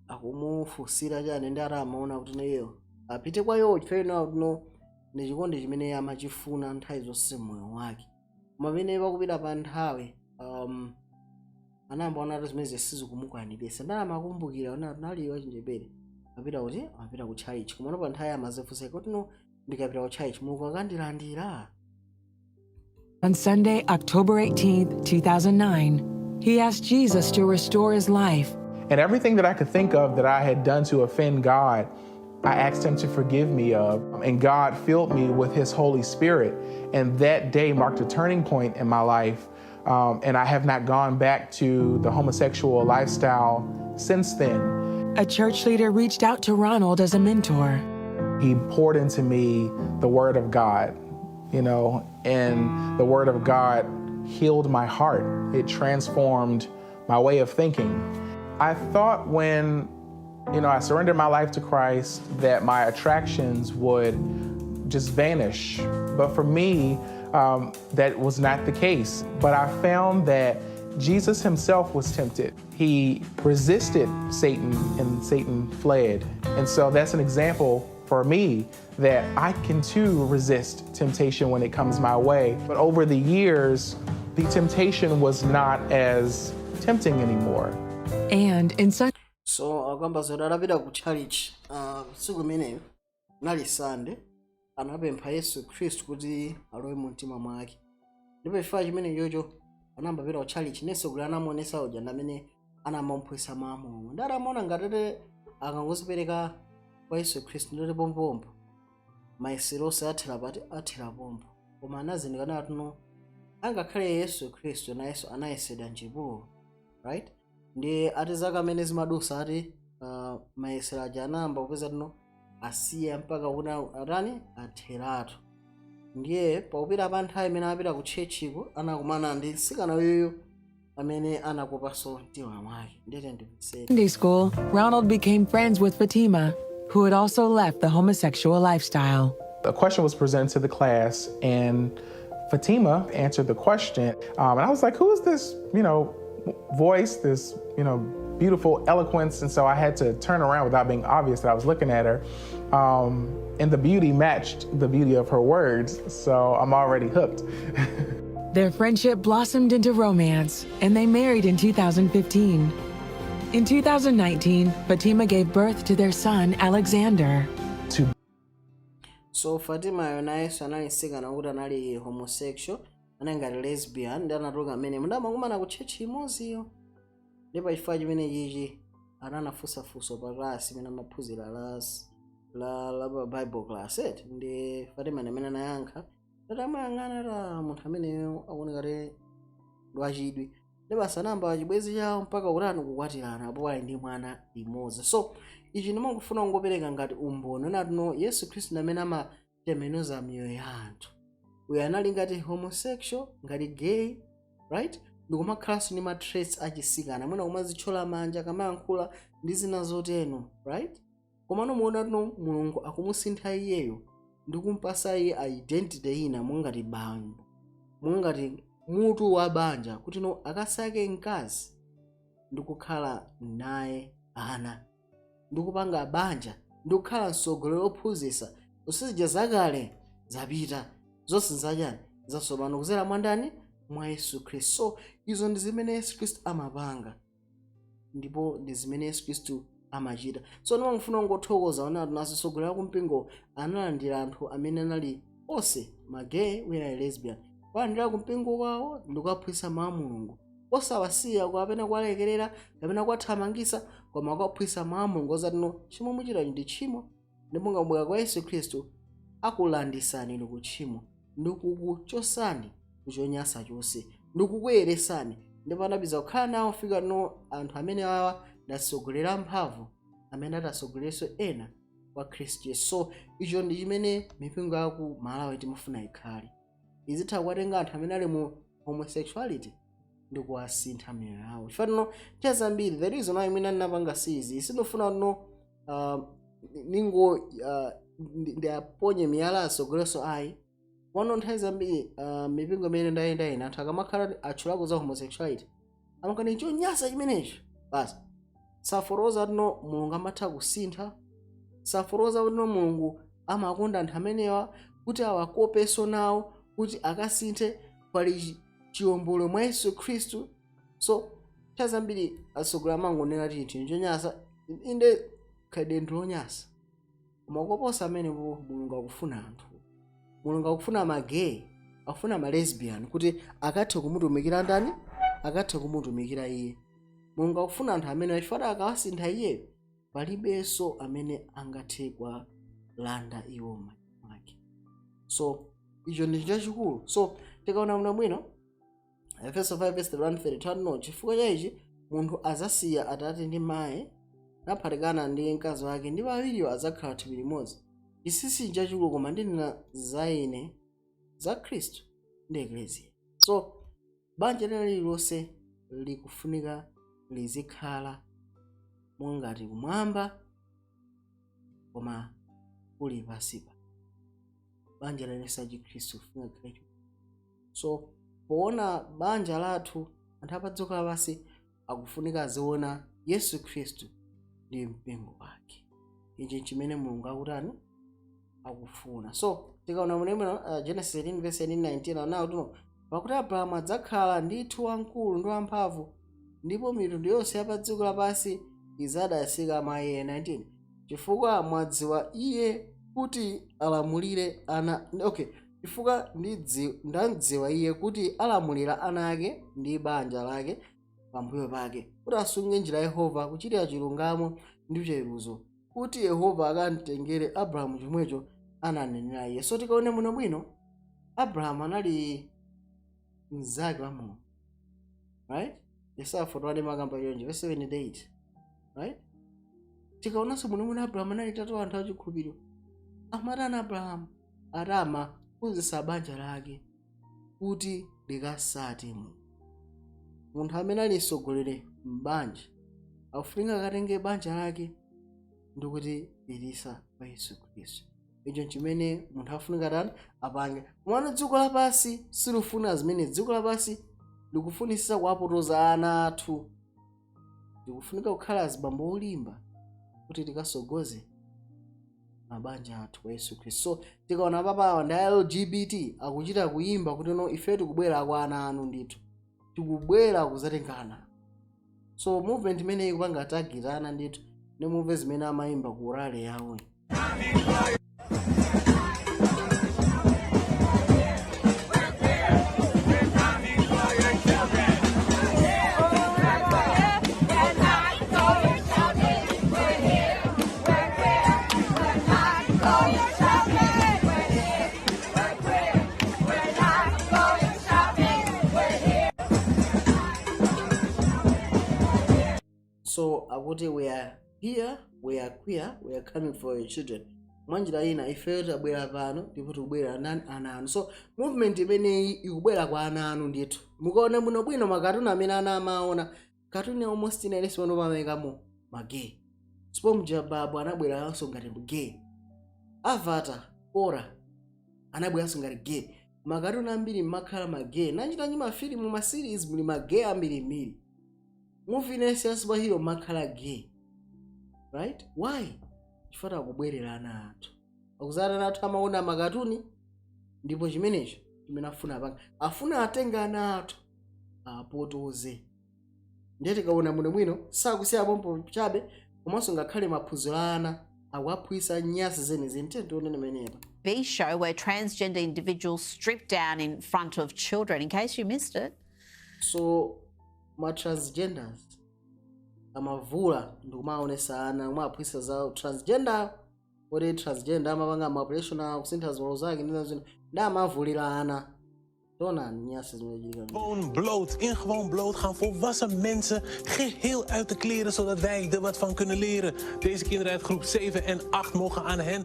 akumufunsira chani, ndi ati amaona kuti iyeyo apite kwa iwo chifukwa ena kuti no ndi chikondi chimene amachifuna nthawi zonse moyo wake. Koma pamene pakupita pa nthawi anayamba ona kuti zimene sizikumukwaniritsa, ndi amakumbukira ona nali wachinjepere apita kuti amapita ku church. Koma pa nthawi amazifunsa kuti no, ndikapita ku church Mulungu akandilandira? On Sunday, October 18th, 2009, he asked Jesus to restore his life. And everything that I could think of that I had done to offend God, I asked him to forgive me of. And God filled me with his Holy Spirit. And that day marked a turning point in my life. And I have not gone back to the homosexual lifestyle since then. A church leader reached out to Ronald as a mentor. He poured into me the Word of God, and the Word of God healed my heart. It transformed my way of thinking. I thought when I surrendered my life to Christ that my attractions would just vanish. But for me, that was not the case. But I found that Jesus himself was tempted. He resisted Satan and Satan fled. And so that's an example for me that I can too resist temptation when it comes my way. But over the years, the temptation was not as tempting anymore. And in such So akamba zoti adapita ku church tsiku imeneyo nali Sunday, anapempha Yesu Khristu kuti alowe mu mtima mwake. Ndipo chifukwa chimene chocho anayamba pita ku church nenso kuti anamuonesa uja ndi amene anamamuphunzitsa mawu a Mulungu, ndi atamaona ngatete akangozipereka kwa Yesu Khristu ndoti pompompo mayesero onse athera pati, athera pompo. Koma anazindikira natuno angakhale Yesu Khristu nayenso anayesedwa mchipululu, right? Ndi ati zaka amene zimadusa ati mayesero aja anayamba kupeza tino asiya mpaka kuti atani, atheratu. Ndiye pakupita pa nthawi imene apita ku churchiko anakumana ndi mtsikana uyuyu amene anakopanso mtima mwake. Ndete ndimvetsere. Sunday school, Ronald became friends with Fatima, who had also left the homosexual lifestyle. A question was presented to the class, and Fatima answered the question. And I was like, who is this voice, this beautiful eloquence? And so I had to turn around without being obvious that I was looking at her. And the beauty matched the beauty of her words, so I'm already hooked. Their friendship blossomed into romance, and they married in 2015. In 2019, Fatima gave birth to their son, Alexander. To So Fatimayo nayenso anali mtsikana kuti anali homosexual, anali ngati lesbian, ndi anatuluka amene mudamakumana ku church imodziyo. Ndi pachifukwa chimene chichi ananafunsafunso pa class imene amaphunzira la pa Bible class eti. Ndi Fatima ndi amene anayankha tati amayang'ana ta munthu ameneyo akuoneka ti ndi wachidwi, ndi basi anayamba chibwenzi chawo mpaka kutani, kukwatirana, apo ali ndi mwana limodzi. So Ichi ndimangofuna kungopereka ngati umboni onatino Yesu Khristu ndi amene amatembenuza miyoyo ya anthu. Uyu anali ngati homosexual, ngati gay, right, ndikumakhalanso ndi ma traits achisikana, mwina kumazithyola manja kamayankhula ndi zina zotero, right? Komano muona tino Mulungu akumusintha iyeyo ndi kumpasa iye identity ina mongati bambo, mongati mutu wa banja, kuti no akasake mkazi ndi kukhala naye ana ndi kupanga banja ndi kukhala mtsogoleri wophunzitsa. Zonsezija zakale zapita, zonse zachani zatsopano kuzera mwa ndani? Mwa Yesu Khristu. So izo ndi zimene Yesu Khristu amapanga ndipo ndi zimene Yesu Khristu amachita. So ndimangofuna kungothokoza ona kuti atsogoleri akumpingo analandira anthu amene anali onse ma gay, wina ali lesbian, kulandira kumpingo kwawo ndi kuwaphunzitsa mawu a Mulungu, osawasiya kapena kuwalekerera kapena kuwathamangisa, koma kuwaphunzitsa mawu a Mulungu ozati no chimo muchitachi ndi tchimo, ndipo mukabwera kwa Yesu Khristu akulandisani inu ku tchimo ndi kukuchosani kuchonyasa chonse ndi kukuyeresani. Ndipo anapita kukhala nawo fika no anthu amene awa ndatsogolera amphamvu amene atatsogolerenso ena kwa Khristu Yesu. So icho ndi chimene mipingo yaku Malawi timafuna ikhale, izitha kuwatenga anthu amene ali mu homosexuality ndi kuwasintha miyoyo yawo. Chifukwa tino chazambiri, the reason why mwina ndinapanga sizi, sindifuna no ningo ndiaponye miyala atsogoleso ayi. Wano nthawi zambiri mipingo imene ndayenda ina, anthu akamakhala atchulako za homosexuality amakani chonyasa chimenecho basi, safotokoza tino Mulungu amatha kusintha, safotokoza tino Mulungu amakonda anthu amenewa kuti awakopenso nawo kuti akasinthe, pali chiwombolo mwa Yesu Khristu. So nthawi zambiri atsogoleri amangonena kuti chinthu chonyasa, inde khalidwe ndi lonyasa, koma koposa amenepo Mulungu akufuna anthu, Mulungu akufuna ma gay, akufuna ma lesbian kuti akathe kumutumikira ndani? Akathe kumutumikira iye. Mulungu akufuna anthu amene achifukwa akawasintha iyeyo palibenso amene angathe kuwalanda iwo m'manja mwake. So icho ndi chachikulu. So tikaona muno bwino Efeso 5 verse 31 no chifukwa cha ichi munthu azasiya atate ndi mayi naphatikana ndi mkazi wake, ndipo awiriwo adzakhala thupi limodzi. Chinsinsi chachikulu, koma ndinena za ine za Khristu ndi Ekleziya. So banja lina lililonse likufunika lizikhala mongati kumwamba koma kuli pansipa. Banja lililonse la Chikhristu kufunika likhale. So poona banja lathu, anthu apadziko lapansi akufunika aziona Yesu Khristu ndi mpingo wake. Ichi chimene Mulungu akutani, akufuna. So tikaona mulembo Genesis 18 verse 18 19 anawo tuno, pakuti Abrahamu adzakhala ndithu wamkulu ndi wamphamvu, ndipo mitundu yonse ya pa dziko lapansi idzadalitsika mwa iye. 19 chifukwa mwadziwa iye kuti alamulire ana, okay, chifukwa ndamdziwa iye kuti alamulira ana ake ndi banja lake pambuyo pake, kuti asunge njira ya Yehova kuchitira chilungamo ndi chiweruzo, kuti Yehova akamtengere Abrahamu chomwecho ananenera iye. So tikaone muno bwino, Abrahamu anali mnzake wa Mulungu, right? Yesaya 41 makamba chonje verse 7 ndi 8, right? Tikaonanso muno muno, Abrahamu anali tate wa anthu achikhulupiriro. Amatani Abrahamu? Atamaphunzitsa banja lake kuti likasate Mulungu. Munthu amene ali mtsogoleri m'banja akufunika akatenge banja lake ndikuti pilisa kwa Yesu Khristu. Icho chimene munthu afunika tani apange. Komano dziko lapansi silifuna zimene, dziko lapansi likufunisisa kuwapotoza ana athu. Tikufunika kukhala azibambo olimba kuti tikasogoze mabanja athu kwa Yesu Khristu. So tikaona papawa ndi LGBT akuchita kuyimba kuti no, ife tikubwera kwa ana anu, ndithu tikubwera kuzatengana. So movement imene ikupanga target ana ndithu, ndi mumve zimene amayimba ku rally yawo. So akuti we are Here we are queer, we are coming for your children. Mwanjira ina, ifeyo tabwera pano ndipo tikubwera nani? Ana anu. So movement imeneyi ikubwera kwa ana anu ndithu. Mukaona bwinobwino makatuni amene ana amaona, katuni almost ina iliyonse pano pamekamo ma gay. SpongeBob anabweranso ngati gay, Avatar Korra anabweranso ngati gay. Makatuni ambiri mmakhala ma gay. Nanjitanji mafilimu, ma series, muli ma gay ambirimbiri. Movie inense ya superhero makhala gay, right? Why? Chifukwa akubwerera ana athu, akuzati ana athu amaona makatuni, ndipo chimenecho chimene afuna apanga, afuna atenga ana athu apotoze. Ndiye tikaona bwinobwino, sakusiya pompo chabe, komanso ngakhale maphunziro a ana akuaphunzitsa nyasi zenizeni. Tiye tione imenepa. TV show where transgender individuals strip down in front of children. In case you missed it. So ma transgenders amavula ndikumaonesa ana, kumaphunzitsa za transgender, kuti transgender amapanga ma operation, akusintha ziwalo zake ndi zina, ndi amavulira ana. Taonani nyasi zimachitika. Gewoon bloot, in gewoon bloot gaan volwassen mensen geheel uit de kleren zodat wij er wat van kunnen leren. Deze kinderen uit groep 7 en 8 mogen aan hen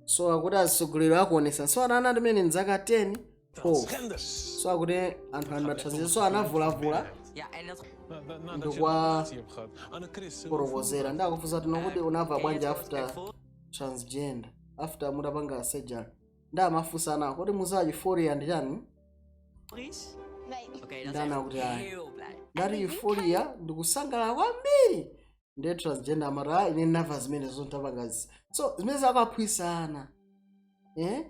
So akuti atsogoleri akuonesa, so ana ana amene nzaka 10, 12, so akuti anthu ali ma transgender, so anavulavula ndikwa porokozera. Ndakufunsa tino kuti unamva bwanji after transgender, after mutapanga surgery? Ndi amafunsa ana kuti muza euphoria ndi chani? Ndana kuti ayi, ndati euphoria ndikusangalala kwambiri. Ndiye transgender amati, "Ah, ine ndinamva zimene zontapangazi." So zimene zakaphwisa ana, eh?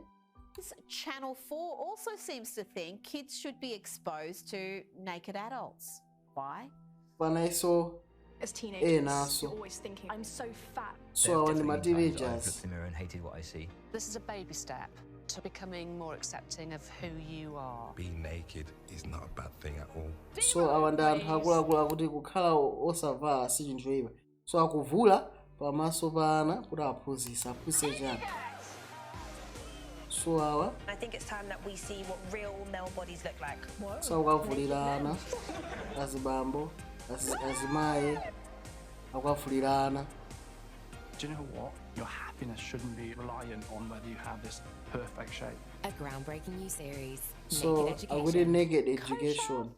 Channel 4 also seems to think kids should be exposed to naked adults. Why? Panaiso As teenagers, enaso. You're always thinking, I'm so fat. So awa ndi ma teenagers. The mirror and hated what I see. This is a baby step to becoming more accepting of who you are. Being naked is not a bad thing at all. So awa ndi anthu akuluakulu, akuti kukhala osavala si chinthu choyipa. So akuvula pamaso pa ana kuti aphunzitse. Aphunzitse chani? So awa I think it's time that we see what real male bodies look like. So akukavulira ana, azibambo, azimayi akukavulira ana. Do you know what? Your happiness shouldn't be reliant on whether you have this perfect shape. A groundbreaking new series, So Naked akuti Education. Naked Education.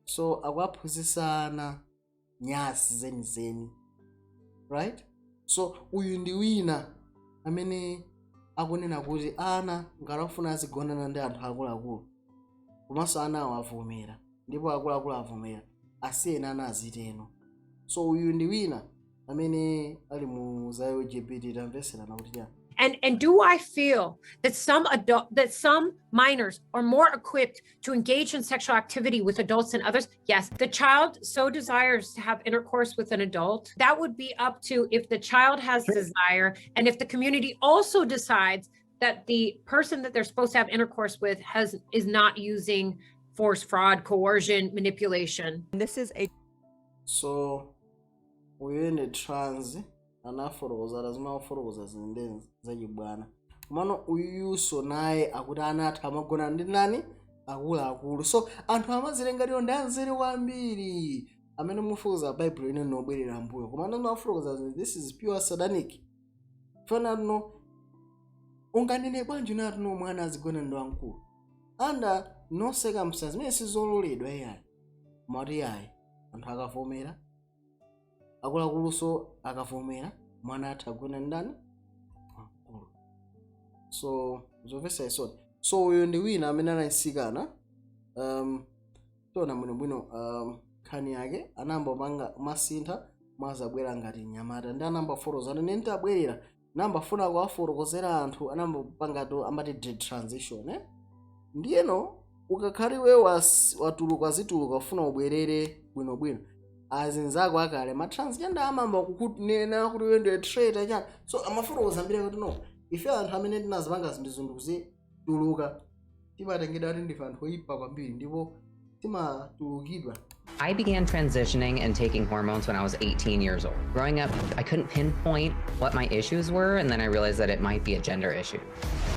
So akuaphunzitsa ana nyasi zenizeni, right? So uyu ndi wina amene akunena kuti ana ngati akufuna azigonana ndi anthu akuluakulu, komanso ana awo avomera ndipo akuluakulu avomera, asiyeni ana aziteno. So uyu ndi wina amene ali mu za LGBT. Tamveserana kuti chani. And do I feel that some adult that some minors are more equipped to engage in sexual activity with adults than others? Yes. The child so desires to have intercourse with an adult. That would be up to if the child has desire and if the community also decides that the person that they're supposed to have intercourse with has is not using force, fraud, coercion, manipulation. This is a So uyu ndi trans, anafotokoza zimafotokoza zinde zachibwana. Komano uyuso naye akuti ana athu amagona ndi nani? Akuluakulu. So anthu amazilenga ndi anzeru kwambiri amene mufukuza Baibulo ine nobwerera mbuyo, komano zimafotokoza, this is pure satanic. Fana no unganene bwanji nati no mwana azigona ndi wamkulu? Under no circumstance, zimene sizololedwa iyayi. Mati yayi, anthu akavomera, akuluakuluso akavomera, mwana atha kugona ndani? Wamkulu. So zomvetsa isoni. So uyu ndi wina amene anayisikana. Tiona bwinobwino nkhani yake. Anayamba kupanga masintha, mwazabwera ngati mnyamata, ndi anayamba fotokoza ine nditabwerera namba funa kuwafotokozera anthu. Anayamba kupanga to amati detransition, eh? Ndiyeno ukakhale iwe watuluka, zituluka, ufuna ubwerere bwinobwino, azinzako akale ma transgender amamba kukunena kuti iwe ndiwe traitor chani. So amafotokoza mbiri kuti no, ife anthu amene tinazipanga zinthu zituluka timatengedwa kuti ndife anthu oyipa kwambiri ndipo timatulukidwa. I began transitioning and taking hormones when I was 18 years old. Growing up, I couldn't pinpoint what my issues were, and then I realized that it might be a gender issue.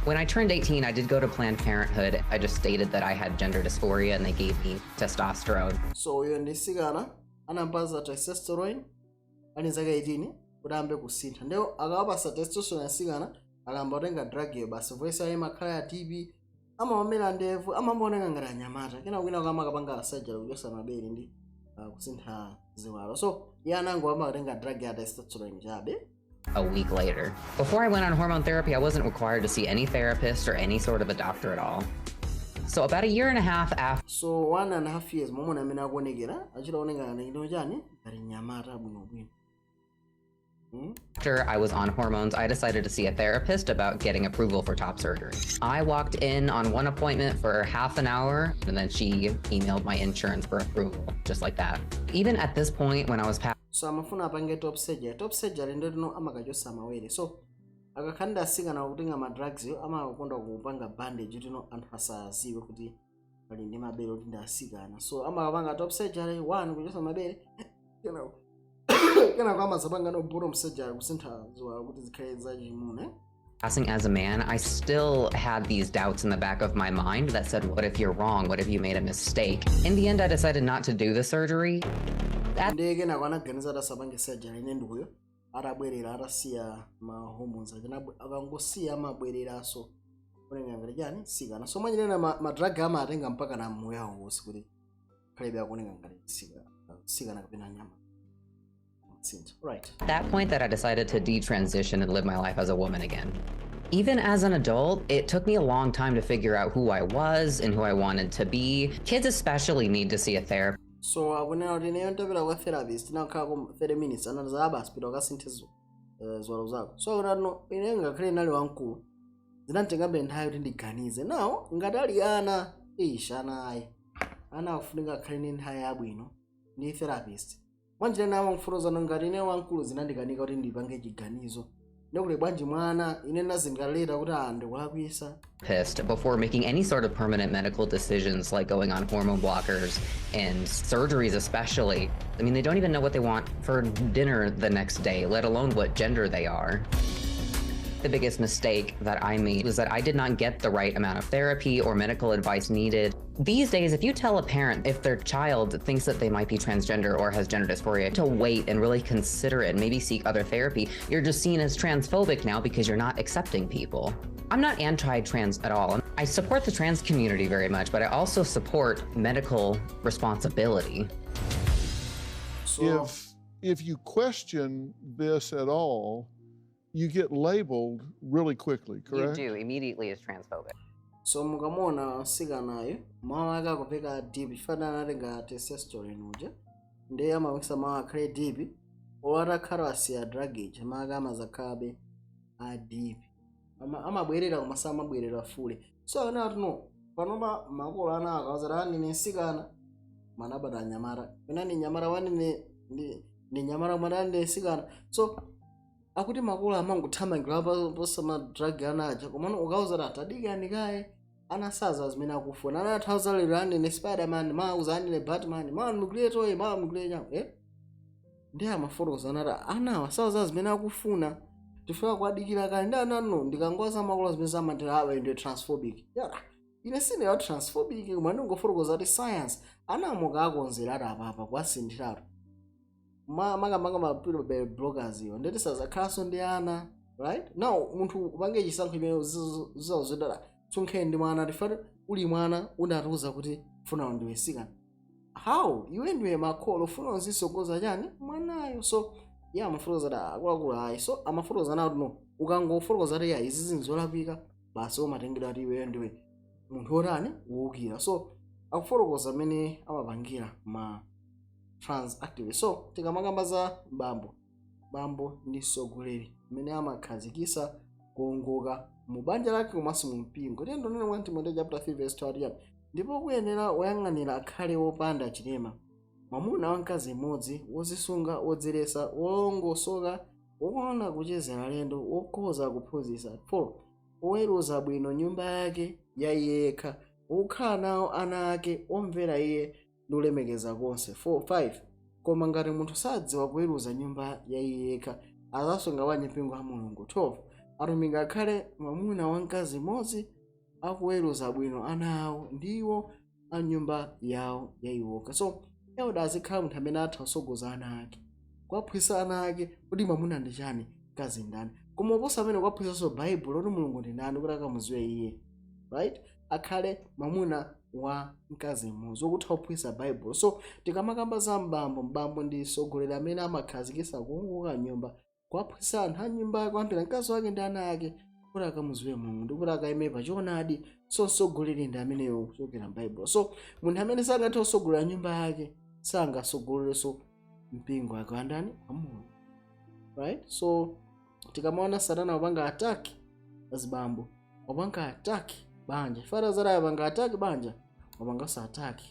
When I turned 18, I did go to Planned Parenthood. I just stated that I had gender dysphoria, and they gave me testosterone. So uyo ndi sikana, anampasa testosterone. Ali zaka 18 kuti ayambe kusintha. Ndiyo akawapasa testosterone asikana, akamba kutenga drug iyo, basi voice yawo imakhala ya deep, amawamera ndevu, amamaoneka ngati anyamata. Kena kwina kama akapanga surgery kuchosa mabere ndi kusintha ziwalo. So iye anango amakutenga drug ya testosterone chabe. A week later. Before I went on hormone therapy, I wasn't required to see any therapist or any sort of a doctor at all. So about a year and a half after So 1.5 years, momwe amene akuonekera, achitaoneka ngati chani, ngati nyamata bwinobwino. I was on hormones, I decided to see a therapist about getting approval for top surgery. I walked in on one appointment for half an hour, and then she emailed my insurance for approval, just like that. Even at this point, when I was So amafuna apange top surgery. Top surgery ndotino amakachosa mawere. So akakhala ndi asikana kutenga ma drugs yo, amakonda kupanga bandage tino anthu asaziwe kuti ali ndi mabere, kuti ndi asikana. So amakapanga top surgery one, kuchosa mabere, kenako amazapanga no bottom surgery, kusintha ziwalo kuti zikhale zachimuna, eh? Passing as a man, I still had these doubts in the back of my mind that said, "What if you're wrong? What if you made a mistake?" In the end, I decided not to do the surgery. At Ndiye kenako anaganiza kuti asapange surgery. Ine ndikuyo atabwerera, atasiya ma hormones aja, akangosiya amabwereranso kuoneka ngati chani, sikana. So mwachinena ma drug amatenga mpaka na moyo wawo wonse kuti khalebe akuoneka ngati sikana kapena nyama sintha, right? That point that I decided to detransition and live my life as a woman again. Even as an adult, it took me a long time to figure out who I was and who I wanted to be. Kids especially need to see a therapist So akunena kuti ineyo ntapita kwa therapist, tinakhalako 30 minutes, anatiza basi pita ukasinthe ziwalo zako. So akunena no, ineyo ngakhale nali wamkulu zinanditengabe nthawi kuti ndiganize. Now ngati ali ana, ish, ana ayi, ana akufunika akhale ndi nthawi yabwino ndi therapist. Mwanjira ina amakufotokozana ngati ine wamkulu zinandikanika kuti ndipange chiganizo, ndikuli bwanji mwana? Ine nazingaleta kuti ah, ndikulakwisa. Before making any sort of permanent medical decisions like going on hormone blockers and surgeries, especially. I mean, they don't even know what they want for dinner the next day, let alone what gender they are. The biggest mistake that I made was that I did not get the right amount of therapy or medical advice needed. These days, if you tell a parent if their child thinks that they might be transgender or has gender dysphoria to wait and really consider it and maybe seek other therapy, you're just seen as transphobic now because you're not accepting people. I'm not anti trans at all. I support the trans community very much, but I also support medical responsibility. So If you question this at all, you get labeled really quickly, correct? You do immediately as transphobic. So mukamona msikanayo, mawu ake akupeka deep, chifana anatenga testosterone uja, ndiye amapangisa mawu akhale deep. Olo atakhala asiya drug ija, mawu ake amazakhalabe a deep. Amabwerera koma samabwerera fully. So ana atuno panopa makolo ana akawazati ani ni msikana manabata anyamata, pena ni nyamata wani ni nyamata kumati ndi msikana. So akuti makolo amangothamangira posa ma drug ana aja, komano ukauza ati atadikani kaye, anasaza zimene akufuna. Ana athauza lero ane ne Spiderman, mauza ane ne Batman, ma mugule toy, ma mugule nyama, eh, ndi amafotokoza anati anawa saza zimene akufuna, tifika kuadikira kale. Ndi anano ndikangoza makolo zimene zamantera awa ndiye transphobic yara. Ine sine ya transphobic, koma ndingofotokoza kuti science anamuka akonzeratu apapa kwasinthiratu makamaka ma puberty blockers iwo, ndeti sazakhalanso ndi ana. Right now munthu upange chisankho chimene zizazodala sunkhale ndi mwana. Tifati uli mwana unatiuza kuti funa ndiwe sikana, how iwe ndiwe makolo ufuna uzisogoza chani mwanayo? So iye amafotokoza kuti akuluakulu ayi. So amafotokoza nawo no, ukangofotokoza kuti ya izi zinthu zolakwika, basi umatengedwa kuti iweyo ndiwe munthu wotani, wowukira. So akufotokoza amene amapangira ma trans activist. So tikamakamba za bambo, bambo ndi mtsogoleri amene amakhazikisa kuongoka mu banja lake komanso mu mpingo. Tiyeni tionene 1 Timoteo chapter 3 verse 12: "Ndipo kuyenera woyang'anira akhale wopanda chilema, mwamuna wamkazi mmodzi, wozisunga, wodziletsa, wolongosoka, wokonda kuchezera alendo, wokhoza kuphunzitsa." 4 "Oweruza bwino nyumba yake ya iye yekha, wokhala nawo ana ake omvera iye ndi kulemekeza konse." 4 5 "Koma ngati munthu sadziwa kuweruza nyumba ya iye yekha, azasunga bwanji mpingo wa Mulungu?" 12 "Atumiki akhale mwamuna wamkazi mmodzi, akuweruza bwino ana awo ndiwo a nyumba yawo yayiwoka." So elder azikhala munthu amene atha kusogoza ana ake. Kuwaphunzitsa ana ake kuti mwamuna ndi chani, mkazi ndani, koma oposa amene kuwaphunzitsanso Baibulo kuti Mulungu ndi ndani, kuti akamudziwe iye, right? Akhale mwamuna wa mkazi mmodzi wokutha kuphunzitsa Baibulo. So tikamakamba za mbambo, mbambo ndi mtsogoleri amene amakhazikitsa kuwongoka nyumba, kuwaphunzitsa anthu a nyumba yake, kuyambira mkazi wake ndi ana ake, kuti akamudziwe Mulungu ndi kuti akayime pa choonadi. So mtsogoleri ndi ameneyo kuchokera m'Baibulo. So munthu amene sangathe kutsogolera nyumba yake sangatsogolerenso mpingo wake wandani? Wa Mulungu, right? So tikamaona Satana wapanga attack azibambo, wapanga attack banja, fara zara wapanga attack banja, wapanganso attack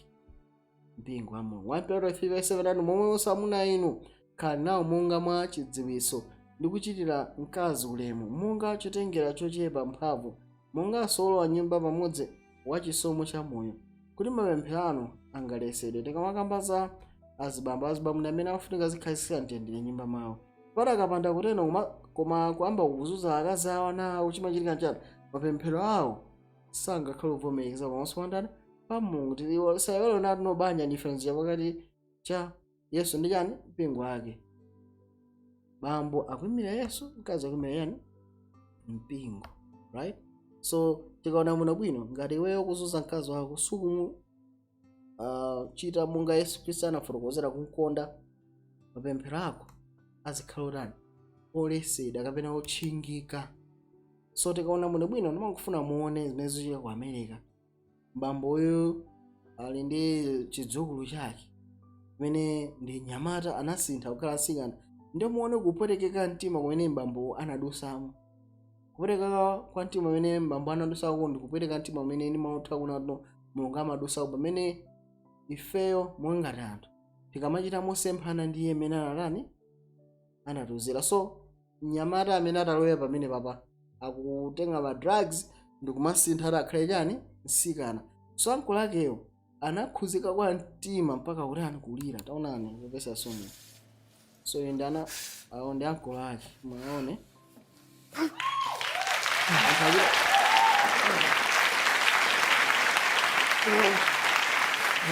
mpingo wa Mulungu. 1 Petro 3:7 ati, "Momwemonso amuna inu, khalani nawo monga mwa chidziwitso, ndi kuchitira mkazi ulemu monga chotengera chochepa mphamvu, monganso olowa nyumba pamodzi wa chisomo cha moyo, kuti mapemphero anu angaletsedwe." Tikamakamba za azibambo, azibambo ndi amene akufunika zikhazikitsa mtendere nyumba mwawo. Pata akapanda kuteno koma kuyamba kuzunza akazi awo, ana awo, chimachitika nchani? Mapemphero awo sangakhale kuvomereza pamaso pa ndani? Pa Mulungu. Sayewero nati no banja ndi chifanizo pakati cha Yesu ndi chani? Mpingo wake. Bambo akuyimira Yesu, mkazi akuyimira yani? Mpingo, right? So tikaona muno bwino, ngati iweyo kuzunza mkazi wako, sukumu chita monga Yesu Khristu anafotokozera kumkonda, mapemphero ako azikhala otani? Olesedwa kapena otchingika. So tikaona muno bwino, ndimangofuna muone zimene zikuchitika ku America. Bambo uyu ali ndi chidzukulu chake kumene ndi nyamata, anasintha kukhala mtsikana. Ndiye muone kupwetekeka mtima kumene bambo anadusamo. Kupwetekeka kwa mtima umene bambo anadusako ndi kupweteka mtima umene ndimautha kuona kuti Mulungu amadusako pamene ifeyo monga anthu tikamachita mosemphana ndi iye mmene anatani, anatiuzira. So mnyamata amene atalowa pamene papa akutenga ma drugs ndikumasintha ati akhale chani? Mtsikana. So ankolo akeyo anakhuzika kwa mtima mpaka kuti anakulira. Taonani kupesa somo. So iye ndi ana awo ndi ankolo ake, mwaone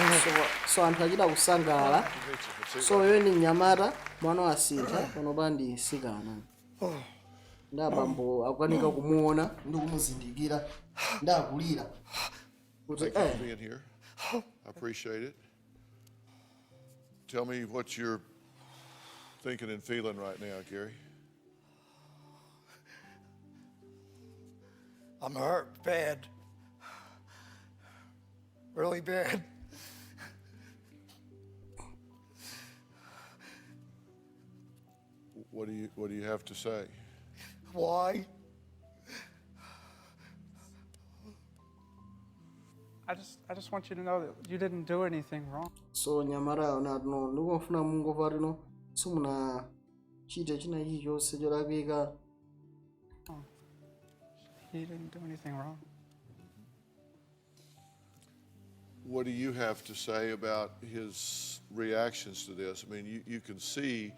anthu so anthu achita kusangalala. So iye ndi mnyamata, mwana wasintha, panopa ndi mtsikana, ndi abambo akukanika kumuona ndi kumuzindikira, ndi akulira kuti Thank you for eh. being here. I appreciate it. Tell me what you're thinking and feeling right now, Gary. I'm hurt bad. Really bad. What do you have to say? Why? I just want you to know that you didn't do anything wrong. So nyamata natino ndikufuna mungova tino simunachite china chilichonse cholakwika. He didn't do anything wrong. What do you have to say about his reactions to this? I mean, you can see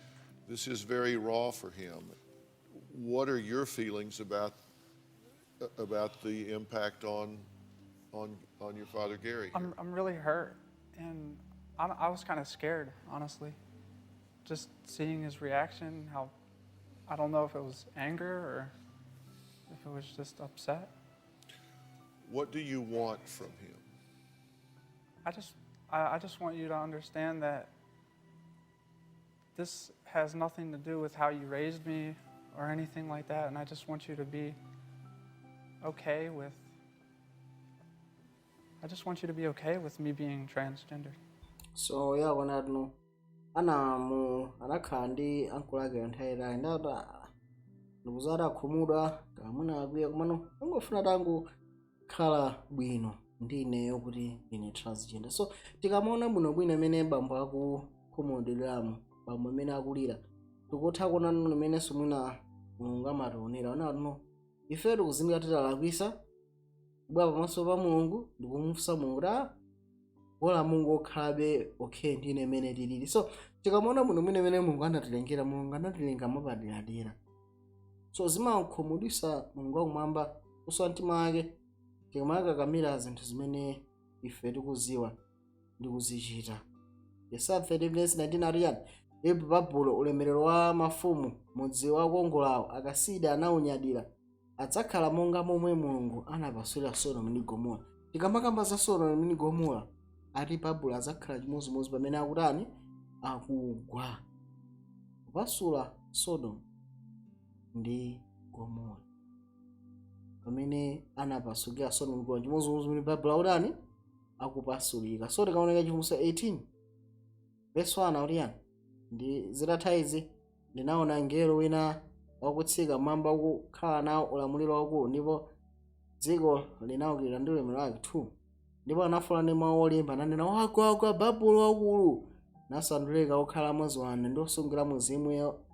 this is very raw for him. What are your feelings about the impact on your father Gary? I'm really hurt, and I was kind of scared, honestly. Just seeing his reaction, how I don't know if it was anger or if it was just upset. What do you want from him? I just want you to understand that this has nothing to do with how you raised me or anything like that, and I just want you to be okay with. I just want you to be okay with me being transgender. So yakona tino anamu anakhala ndi ankolo ake nthawi itali, ndati ndikuzati akhumudwa kamuna akwiya, komano angofuna tangokhala bwino ndi ineyo kuti ndine transgender. So tikamaona bwinobwino imene bambo akukhumudwiramo, bambo amene akulira, tikutha kuona nunu imenenso mwina Mulungu amationera ona tino ife tikuzindikira titalakwisa, kubwera pamaso pa Mulungu ndikumufunsa Mulungu kuti ah, bola Mulungu okhalabe okay ndine imene tilili. So tikamaona muno mwene imene Mulungu anatilengera, Mulungu anatilenga mwapaderadera. So zimakhumudwitsa Mulungu wakumwamba, kuswa mtima wake, tikamakakamira zinthu zimene ife tikuziwa ndi kuzichita. Yesaya 30 verse 19 ati chani? Ndipo Babulo, ulemerero wa mafumu, mudzi wakongolawo, Akasidi anawunyadira, adzakhala monga momwe Mulungu anapasulira Sodomu ndi Gomora. Tikamakamba za Sodomu ndi Gomora, ati Babulo adzakhala chimodzimodzi pamene akutani? Akugwa. Kupasula Sodomu ndi Gomora, pamene anapasukira Sodomu ndi Gomora, chimodzimodzi pamene Babulo akutani? Akupasulika. So tikaoneka Chivumbulutso 18 verse 1, akuti yani? Ndi zitatha izi ndinaona mngelo wina wakutsika mmwamba, kukhala nawo ulamuliro wakulu, ndipo dziko linawukira ndi ulemerero wake. 2 Ndipo anafuula ndi mawu olimba, nanena: "Wagwa, wagwa Babulo wakulu, nasandulika okhalamo ziwanda, ndi osungiramo mizimu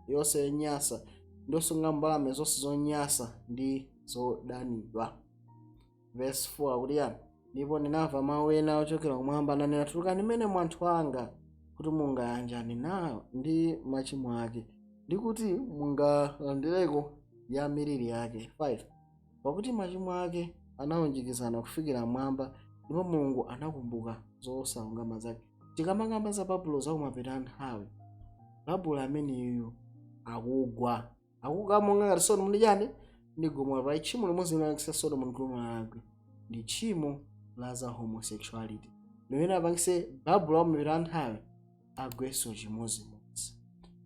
yonse yonyansa, ndi osungiramo mbalame zonse zonyansa ndi zodanidwa." Verse 4 akuti yani? Ndipo ndinamva mawu ena ochokera kumwamba, nanena: "Tulukani mmene, anthu anga, kuti mungayanjane nawo ndi machimo ake, ndi kuti mungalandireko ya miliri yake." 5 Pakuti machimo ake anawunjikizana kufikira mmwamba, ndipo Mulungu anakumbuka zosalungama zake. Tikamakamba za Babulo zakumapeto a nthawi, Babulo ameneyu akugwa, akugwa monga ngati Sodomu ndi chani? Ndi Gomora. Pali tchimo limodzi linalakisa Sodomu ndi Gomora lake, ndi tchimo la za homosexuality, limene apangise Babulo wakumapeto a nthawi agwenso chimodzimodzi.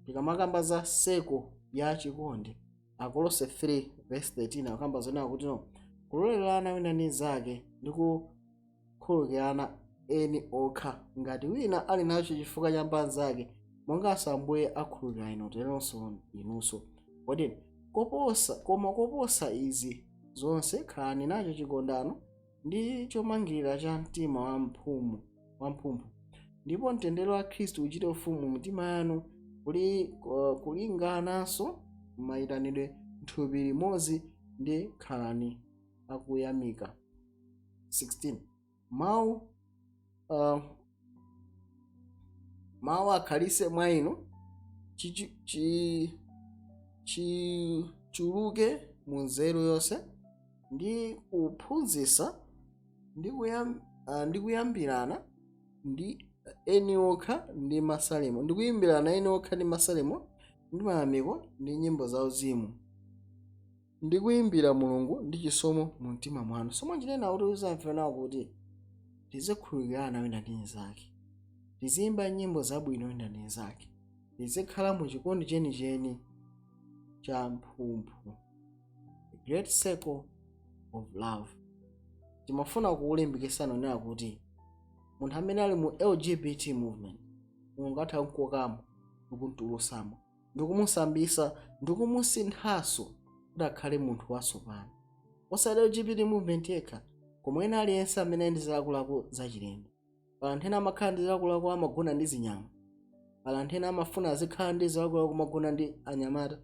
Tikamakamba za circle ya chikondi, Akolose 3 verse 13 akamba zonena kuti no, kulolerana wina ndi nzake ndi kukhululukirana eni okha, ngati wina ali nacho chifukwa cha mnzake, monganso Ambuye akhululukira inu, teronso inunso. Kodi koposa, koma koposa izi zonse, khalani nacho chikondano ndi chomangirira cha mtima wamphumphu, ndipo mtendere wa Khristu uchite ufumu mu mitima yanu, kulingananso mayitanidwe thupi limodzi, ndi khalani akuyamika. 16 Mawu akhalise mwa inu, chichuluke mu nzeru yonse ndi kuphunzitsa ndi kuyambirana ndi eni okha ndi masalimo, ndi kuyimbirana eni okha ndi masalimo ndi mayamiko ndi nyimbo zauzimu, ndi kuyimbira Mulungu ndi chisomo mu mtima mwanu. Somo chinena kuti uzamve nawo kuti tizikhululukirana wina ndi mnzake, tiziyimba nyimbo zabwino wina ndi mnzake, tizikhala mu chikondi chenicheni cha mphumphu, the great circle of love. Timafuna kuwulimbikitsana onena kuti munthu amene ali mu LGBT movement, Mulungu atha kukokamo ndikuntulutsamo ndikumusambisa ndikumusinthanso kuti akhale munthu watsopano. Osati LGBT movement yekha, koma ena aliyense amene ali ndi zilakolako zachilendo. Pala anthu ena amakhala ndi zilakolako, amagona ndi zinyama. Pala anthu ena amafuna azikhala ndi zilakolako kumagona ndi anyamata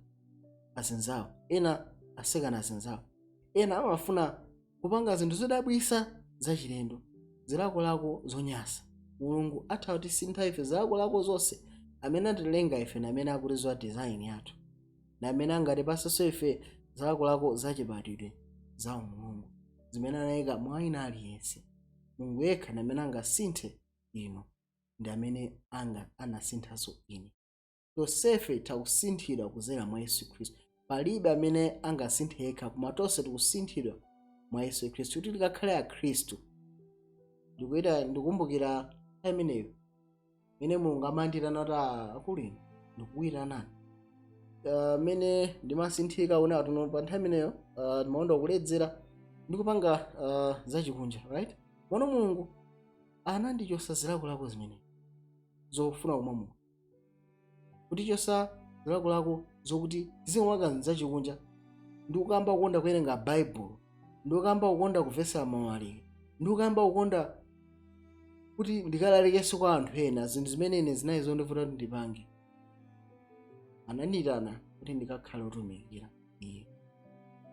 azinzawo, ena asekana azinzawo, ena amafuna kupanga zinthu zodabwisa zachilendo, zilakolako zonyasa. Mulungu atha kutisintha ife zilakolako zonse. Amene atilenga ife na amene akutiziwa design yathu, na amene angatipasenso ife zilakolako zachibadwidwe za umulungu zimene anayika mwa ina aliyense. Mulungu yekha ndi amene angasinthe inu, ndi amene anga anasinthanso ine. Tonsefe takusinthidwa kudzera mwa Yesu Khristu. Palibe amene angasinthe yekha, koma tonse tikusinthidwa mwa Yesu Khristu kuti tikakhale akhristu. Ndikuita ndikumbukira nthawi imeneyo mene Mulungu amanditana kuti, "Ah, akulu inu, ndikuyitanani." Mene ndimasinthika una tuno pa nthawi imeneyo, ndimakonda kuledzera ndikupanga zachikunja, right? Mono Mulungu anandichosa zilakolako zimene zofuna kumwa mowa, kutichosa zilakolako zokuti zimwaka zachikunja, ndikukamba kukonda kuwerenga Baibulo, ndikukamba kukonda kumvetsera maulaliki, ndikukamba kukonda kuti ndikalalikenso kwa anthu ena, zinthu zimene ine zinali zondivuta kuti ndipange. Anandiyitana kuti ndikakhale otumikira iye.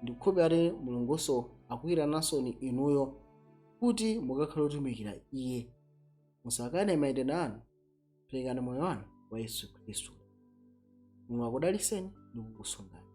Ndikukhulupirira kuti Mulungunso akuyitananso ni inuyo kuti mukakhale otumikira iye. Musakane mayendedwe anu, perekani moyo wanu kwa Yesu Khristu. Mulungu akudaliseni ndi kukusungani.